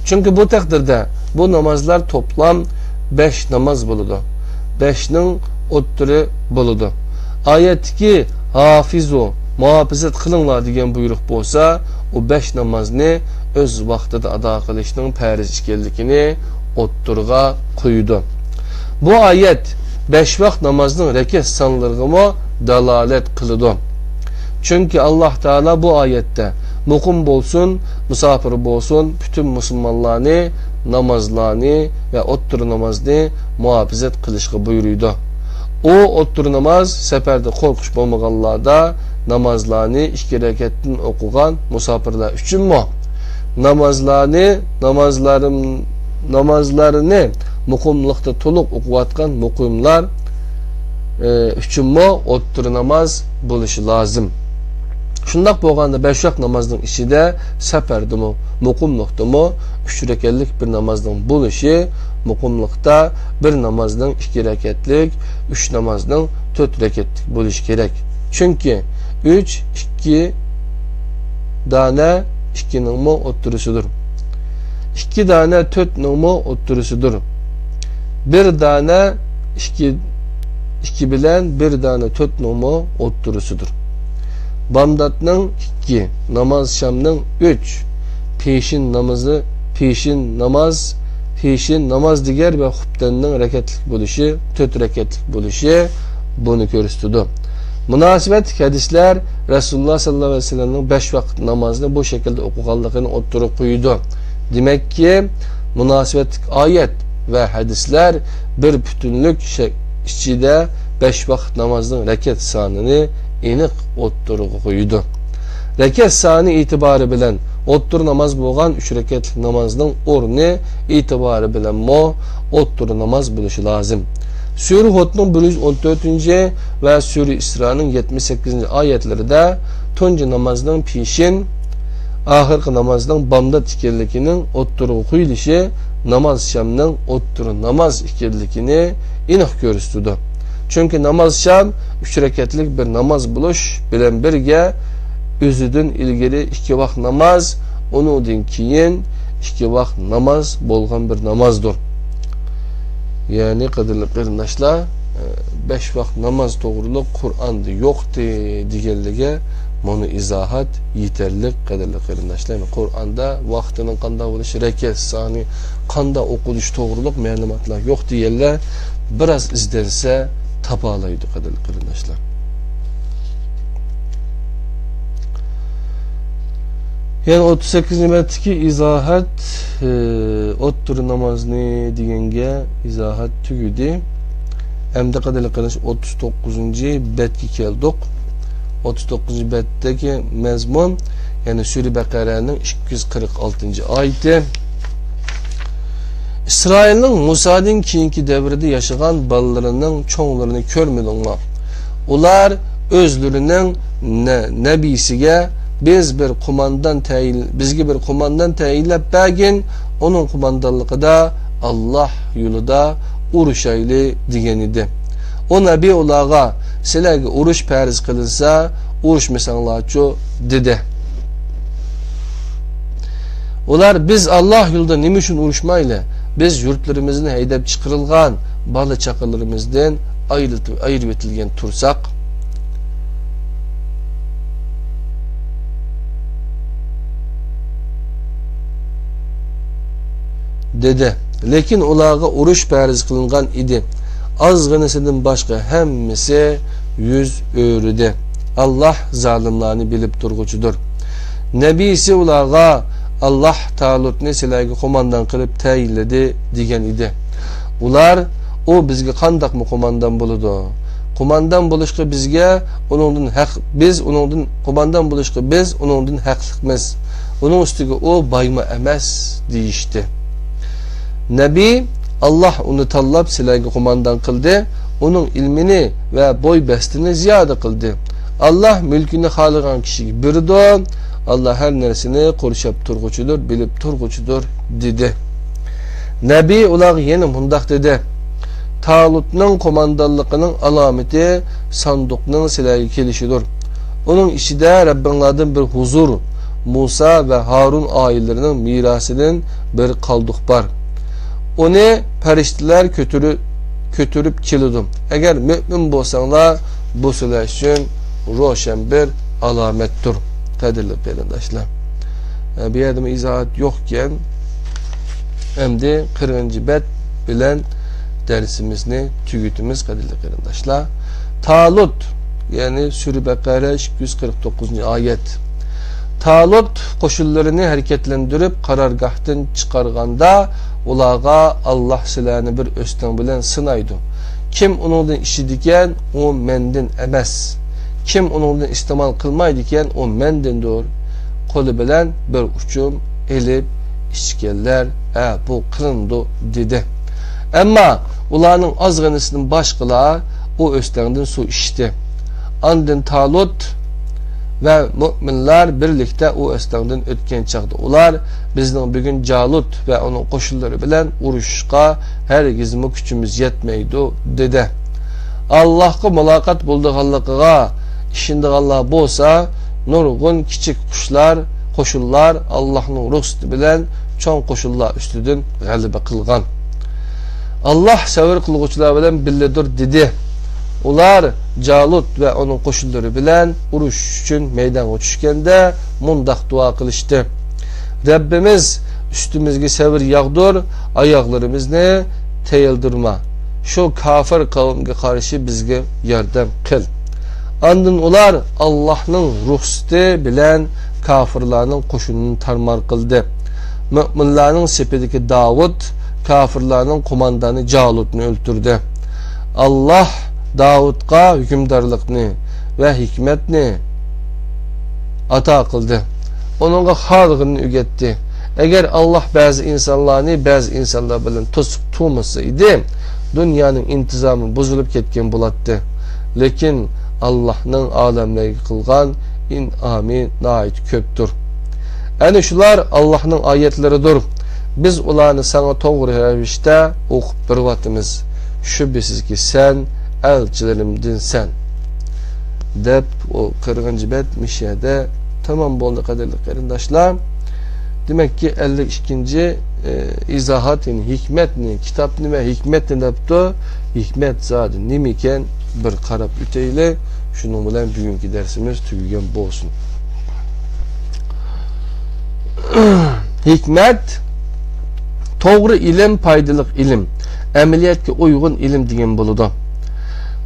چۈنكى بۇ تەقدىردە بۇ نامازلار توپلام بەش ناماز بولىدۇ. بەشنىڭ ئوتتۇرى بولىدۇ. ئايەتتىكى «ھافىزۇ»، مۇھاپىزەت قىلىڭلار دېگەن بۇيرۇق بولسا، ئۇ بەش نامازنى ئۆز ۋاقتىدا ئادا قىلىشنىڭ پەرز ئىكەنلىكىنى ئوتتۇرىغا قويىدۇ. بۇ ئايەت بەش ۋاق نامازنىڭ رەكەت سانلىرىغىمۇ دالالەت قىلىدۇ. چۈنكى ئاللاھ تائالا بۇ ئايەتتە مۇقىم بولسۇن، مۇساپىر بولسۇن، پۈتۈن مۇسۇلمانلارنى نامازلارنى ۋە ئوتتۇرا نامازنى مۇھاپىزەت قىلىشقا بۇيرۇيدۇ. ئۇ ئوتتۇرا ناماز، سەپەردە قورقۇش بولمىغانلاردا نامازلارنى ئىككى رەكەتتىن ئوقۇغان مۇساپىرلار ئۈچۈنمۇ، نامازلارنى، نامازلارىم، نامازلارنى مۇقىملىقتا تولۇق ئوقۇۋاتقان مۇقىملار، ئى، ئۈچۈنمۇ ئوتتۇرا ناماز بولۇشى لازىم. شۇنداق بولغاندا، بەش ۋاق نامازنىڭ ئىچىدە سەپەردىمۇ، مۇقىملىقتىمۇ ئۈچ رەكەتلىك بىر نامازنىڭ بولۇشى، مۇقىملىقتا بىر نامازنىڭ ئىككى رەكەتلىك، ئۈچ نامازنىڭ تۆت رەكەتلىك بولۇشى كېرەك. چۈنكى ئۈچ، ئىككى دانە ئىككىنىڭمۇ ئوتتۇرىسىدۇر. ئىككى دانە تۆتنىڭمۇ ئوتتۇرىسىدۇر. بىر دانە ئىككى، ئىككى بىلەن بىر دانە تۆتنىڭمۇ ئوتتۇرىسىدۇر. بامداتنىڭ ئىككى، ناماز شامنىڭ ئۈچ، پېشىن نامىزى، پېشىن ناماز، پېشىن ناماز دىگەر ۋە خۇپتەننىڭ رەكەتلىك بولۇشى، تۆت رەكەتلىك بولۇشى بۇنى كۆرسىتىدۇ. مۇناسىۋەتلىك ھەدىسلەر رەسۇلۇللاھ سەللەللاھۇ ئەلەيھى ۋەسەللەمنىڭ بەش ۋاقىت نامازنى بۇ شەكىلدە ئوقۇغانلىقىنى ئوتتۇرىغا قويىدۇ. دېمەككى، مۇناسىۋەتلىك ئايەت ۋە ھەدىسلەر بىر پۈتۈنلۈك شەك-، ئىچىدە بەش ۋاقىت نامازنىڭ رەكەت سانىنى ئېنىق ئوتتۇرىغا قويىدۇ. رەكەت سانى ئېتىبارى بىلەن ئوتتۇرا ناماز بولغان ئۈچ رەكەتلىك نامازنىڭ ئورنى ئېتىبارى بىلەنمۇ ئوتتۇرا ناماز بولۇشى لازىم. سۈرە ھۇدنىڭ بىر يۈز ئون تۆتىنچى ۋە سۈرە ئىسرانىڭ يەتمىش سەككىزىنچى ئايەتلىرىدە تۇنجى نامازنىڭ پېشىن، ئاخىرقى نامازنىڭ بامدات ئىكەنلىكىنىڭ ئوتتۇرىغا قويۇلۇشى ناماز شامنىڭ ئوتتۇرا ناماز ئىكەنلىكىنى ئېنىق كۆرسىتىدۇ. چۈنكى ناماز شام ئۈچ رەكەتلىك بىر ناماز بولۇش بىلەن بىرگە، ئۆزىدىن ئىلگىرى ئىككى ۋاق ناماز، ئۇنىڭدىن كېيىن ئىككى ۋاق ناماز بولغان بىر نامازدۇر. يەنى، قەدىرلىك قېرىنداشلار، بەش ۋاق ناماز توغرۇلۇق قۇرئاندا يوقتى دېگەنلىكى، مۇنۇ ئىزاھات يېتەرلىك، قەدىرلىك قېرىنداشلار. يەنى قۇرئاندا ۋاقتىنىڭ قانداق بولۇشى، رەكەت سانى قانداق ئوقۇلۇشى توغرۇلۇق مەلۇماتلار يوق دېگەنلەر بىراز ئىزدەنسە تاپالايدۇ، قەدىرلىك قېرىنداشلار. يەنى ئوتتۇز سەككىزىنچى بەتتىكى ئىزاھەت، ئى، ئوتتۇرا نامازنى دېگەنگە ئىزاھەت تۈگىدى. ئەمدى قەدىرلىك قېرىنداش، ئوتتۇز توققۇزىنچى بەتكە كەلدۇق. ئوتتۇز توققۇزىنچى بەتتىكى مەزمۇن، يەنى سۈرە بەقەرەنىڭ ئىككى يۈز قىرىق ئالتىنچى ئايىتى. ئىسرائىلنىڭ مۇسادىن كېيىنكى دەۋردە ياشىغان بالىلىرىنىڭ چوڭلىرىنى كۆرمىدىڭلار؟ ئۇلار ئۆزلىرىنىڭ نە-، نەبىيسىگە، «بىز بىر قوماندان تەيىن-، بىزگە بىر قوماندان تەيىنلەپ بەرگىن، ئۇنىڭ قوماندانلىقىدا ئاللاھ يولىدا ئۇرۇشايلى» دېگەن ئىدى. ئۇ نەبى ئۇلارغا، «سىلەرگە ئۇرۇش پەرز قىلىنسا، ئۇرۇشمىساڭلارچۇ؟» دېدى. ئۇلار، «بىز ئاللاھ يولىدا نېمە ئۈچۈن ئۇرۇشمايلى؟ بىز يۇرتلىرىمىزدىن ھەيدەپ چىقىرىلغان، بالا-چاقىلىرىمىزدىن ئايرىلىپ، ئايرىۋېتىلگەن تۇرساق.» دېدى. لېكىن ئۇلارغا ئۇرۇش پەرز قىلىنغان ئىدى. ئازغىنىسىدىن باشقا ھەممىسى يۈز ئۆرۈدى. ئاللاھ زالىملارنى بىلىپ تۇرغۇچىدۇر. نەبىيسى ئۇلارغا، «ئاللاھ تالۇتنى سىلەرگە قوماندان قىلىپ تەيىنلىدى» دېگەن ئىدى. ئۇلار، «ئۇ بىزگە قانداقمۇ قوماندان بولىدۇ؟ قوماندان بولۇشقا بىزگە ئۇنىڭدىن ھەق، بىز ئۇنىڭدىن، قوماندان بولۇشقا بىز ئۇنىڭدىن ھەقلىقمىز. ئۇنىڭ ئۈستىگە ئۇ بايمۇ ئەمەس» دېيىشتى. نەبى، «ئاللاھ ئۇنى تاللاپ سىلەرگە قوماندان قىلدى، ئۇنىڭ ئىلمىنى ۋە بوي بەستىنى زىيادە قىلدى. ئاللاھ مۈلكىنى خالىغان كىشىگە بېرىدۇ. ئاللاھ ھەر نەرسىنى قورشاپ تۇرغۇچىدۇر، بىلىپ تۇرغۇچىدۇر» دېدى. نەبى ئۇلارغا يەنە مۇنداق دېدى، «تالۇتنىڭ قوماندانلىقىنىڭ ئالامىتى ساندۇقنىڭ سىلەرگە كېلىشىدۇر. ئۇنىڭ ئىچىدە رەببىڭلاردىن بىر ھۇزۇر، مۇسا ۋە ھارۇن ئائىلىلىرىنىڭ مىراسىدىن بىر قالدۇق بار. ئۇنى پەرىشتىلەر كۆتۈرۈ-، كۆتۈرۈپ كېلىدۇ. ئەگەر مۆمىن بولساڭلار، بۇ سىلەر ئۈچۈن روشەن بىر ئالامەتتۇر.» قەدىرلىك قېرىنداشلار، بۇ يەردىمۇ ئىزاھات يوقكەن. ئەمدى قىرىقىنچى بەت بىلەن دەرسىمىزنى تۈگىتىمىز، قەدىرلىك قېرىنداشلار. تالۇت، يەنى سۈرە بەقەرە ئىككى يۈز قىرىق توققۇزىنچى ئايەت. تالۇت قوشۇنلىرىنى ھەرىكەتلەندۈرۈپ قارارگاھتىن چىقارغاندا، ئۇلارغا، «ئاللاھ سىلەرنى بىر ئۆستەڭ بىلەن سىنايدۇ. كىم ئۇنىڭدىن ئىچىدىكەن، ئۇ مەندىن ئەمەس. كىم ئۇنىڭدىن ئىستېمال قىلمايدىكەن، ئۇ مەندىندۇر.» قولى بىلەن بىر ئۇچۇم ئېلىپ ئىچكەنلەر، «ھە، بۇ قىلىنىدۇ» دېدى. ئەمما ئۇلارنىڭ ئازغىنىسىدىن باشقىلار ئۇ ئۆستەڭدىن سۇ ئىچتى. ئاندىن تالۇت ۋە مۆمىنلەر بىرلىكتە ئۇ ئۆستەڭدىن ئۆتكەن چاغدا ئۇلار، «بىزنىڭ بۈگۈن جالۇت ۋە ئۇنىڭ قوشۇنلىرى بىلەن ئۇرۇشۇشقا ھەرگىزمۇ كۈچىمىز يەتمەيدۇ» دېدى. ئاللاھقا مۇلاقات بولىدىغانلىقىغا ئىشىنىدىغانلار بولسا، نۇرغۇن كىچىك قۇشلار، قوشۇنلار ئاللاھنىڭ رۇخسىتى بىلەن چوڭ قوشۇنلار ئۈستىدىن غەلىبە قىلغان. «ئاللاھ سەۋر قىلغۇچىلار بىلەن بىللىدۇر» دېدى. ئۇلار جالۇت ۋە ئۇنىڭ قوشۇنلىرى بىلەن ئۇرۇشۇش ئۈچۈن مەيدانغا چۈشكەندە مۇنداق دۇئا قىلىشتى: «رەببىمىز، ئۈستىمىزگە سەۋر ياغدۇر، ئاياغلىرىمىزنى تېيىلدۈرمە. شۇ كاپىر قەۋمگە قارشى بىزگە ياردەم قىل.» ئاندىن ئۇلار ئاللاھنىڭ رۇخسىتى بىلەن كاپىرلارنىڭ قوشۇنىنى تارمار قىلدى. مۆمىنلارنىڭ سېپىدىكى داۋۇت كاپىرلارنىڭ قوماندانى جالۇتنى ئۆلتۈردى. ئاللاھ داۋۇتقا ھۆكۈمدارلىقنى ۋە ھېكمەتنى ئاتا قىلدى. ئۇنىڭغا خالىغىنىنى ئۆگەتتى. ئەگەر ئاللاھ بەزى ئىنسانلارنى بەزى ئىنسانلار بىلەن توسۇپ تۇرمىسا ئىدى، دۇنيانىڭ ئىنتىزامى بۇزۇلۇپ كەتكەن بولاتتى. لېكىن ئاللاھنىڭ ئالەملەرگە قىلغان ئىنئامى ناھايىتى كۆپتۇر. ئەنە شۇلار ئاللاھنىڭ ئايەتلىرىدۇر. بىز ئۇلارنى ساڭا توغرا رەۋىشتە ئوقۇپ بېرىۋاتىمىز. شۈبھىسىزكى، سەن ئەلچىلىرىمدىنسەن. دەپ، ئۇ قىرىقىنچى بەت مۇشۇ يەردە تامام بولدى، قەدىرلىك قېرىنداشلار. دېمەككى، ئەللىك ئىككىنچى، ئى، ئىزاھات، يەنى ھېكمەتنى، كىتاب نېمە، ھېكمەت نېمە دەپتۇ؟ ھېكمەت زادى نېمىكەن؟ بىر قاراپ ئۆتەيلى. شۇنىڭ بىلەن بۈگۈنكى دەرسىمىز تۈگىگەن بولسۇن. ھېكمەت، توغرا ئىلىم، پايدىلىق ئىلىم، ئەمەلىيەتكە ئۇيغۇن ئىلىم دېگەن بولىدۇ.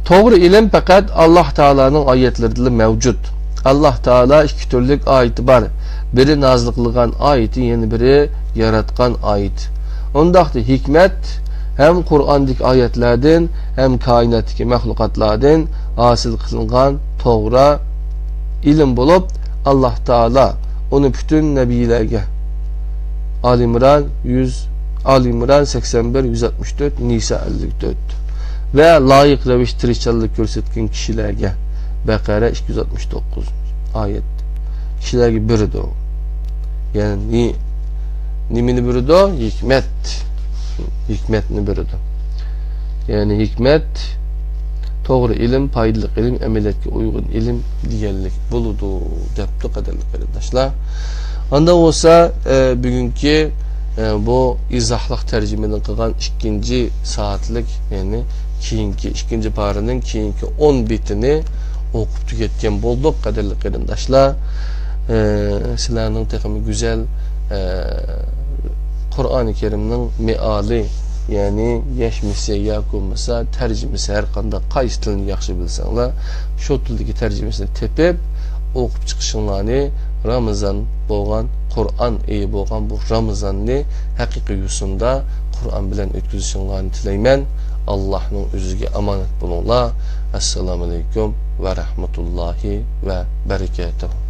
توغرا ئىلىم پەقەت ئاللاھ تائالانىڭ ئايەتلىرىدىلا مەۋجۇت. ئاللاھ تائالا ئىككى تۈرلۈك ئايىتى بار. بىرى نازىل قىلغان ئايىتى، يەنە بىرى ياراتقان ئايىتى. ئۇنداقتا ھېكمەت ھەم قۇرئاندىكى ئايەتلەردىن، ھەم كائىناتتىكى مەخلۇقاتلاردىن ھاسىل قىلىنغان توغرا ئىلىم بولۇپ، ئاللاھ تائالا ئۇنى پۈتۈن نەبىيلەرگە، ئالى ئىمران يۈز، ئالى ئىمران سەكسەن بىر، يۈز ئاتمىش تۆت، نىسا ئەللىك تۆت، ۋە لايىق رەۋىشتە تىرىشچانلىق كۆرسەتكەن كىشىلەرگە، بەقەرە ئىككى يۈز ئاتمىش توققۇز ئايەت، كىشىلەرگە بېرىدۇ. يەنى نېمىنى بېرىدۇ؟ ھېكمەت. ھېكمەتنى بېرىدۇ. يەنى ھېكمەت، توغرا ئىلىم، پايدىلىق ئىلىم، ئەمەلىيەتكە ئۇيغۇن ئىلىم دېگەنلىك بولىدۇ، دەپتۇ، قەدىرلىك قېرىنداشلار. ئاندا بولسا، ئە، بۈگۈنكى، ئە، بۇ ئىزاھلىق تەرجىمىدىن قىلغان ئىككىنچى سائەتلىك، يەنى كېيىنكى، ئىككىنچى پارىنىڭ كېيىنكى ئون بېتىنى ئوقۇپ تۈگەتكەن بولدۇق، قەدىرلىك قېرىنداشلار. ئە، سىلەرنىڭ تېخىمۇ گۈزەل، ئە، قۇرئانى كەرىمنىڭ مېئالى، يەنى يەشمىسى ياكى بولمىسا تەرجىمىسى، ھەر قانداق قايسى تىلنى ياخشى بىلسەڭلار، شۇ تىلدىكى تەرجىمىسىنى تېپىپ ئوقۇپ چىقىشىڭلارنى، رامىزان بولغان، قۇرئان ئېيى بولغان بۇ رامىزاننى ھەقىقىي يوسۇندا قۇرئان بىلەن ئۆتكۈزۈشۈڭلارنى تىلەيمەن. ئاللاھنىڭ ئۆزىگە ئامانەت بولۇڭلار. ئەسسالامۇئەلەيكۇم ۋە رەھمەتۇللاھى ۋە بەرىكاتۇھ.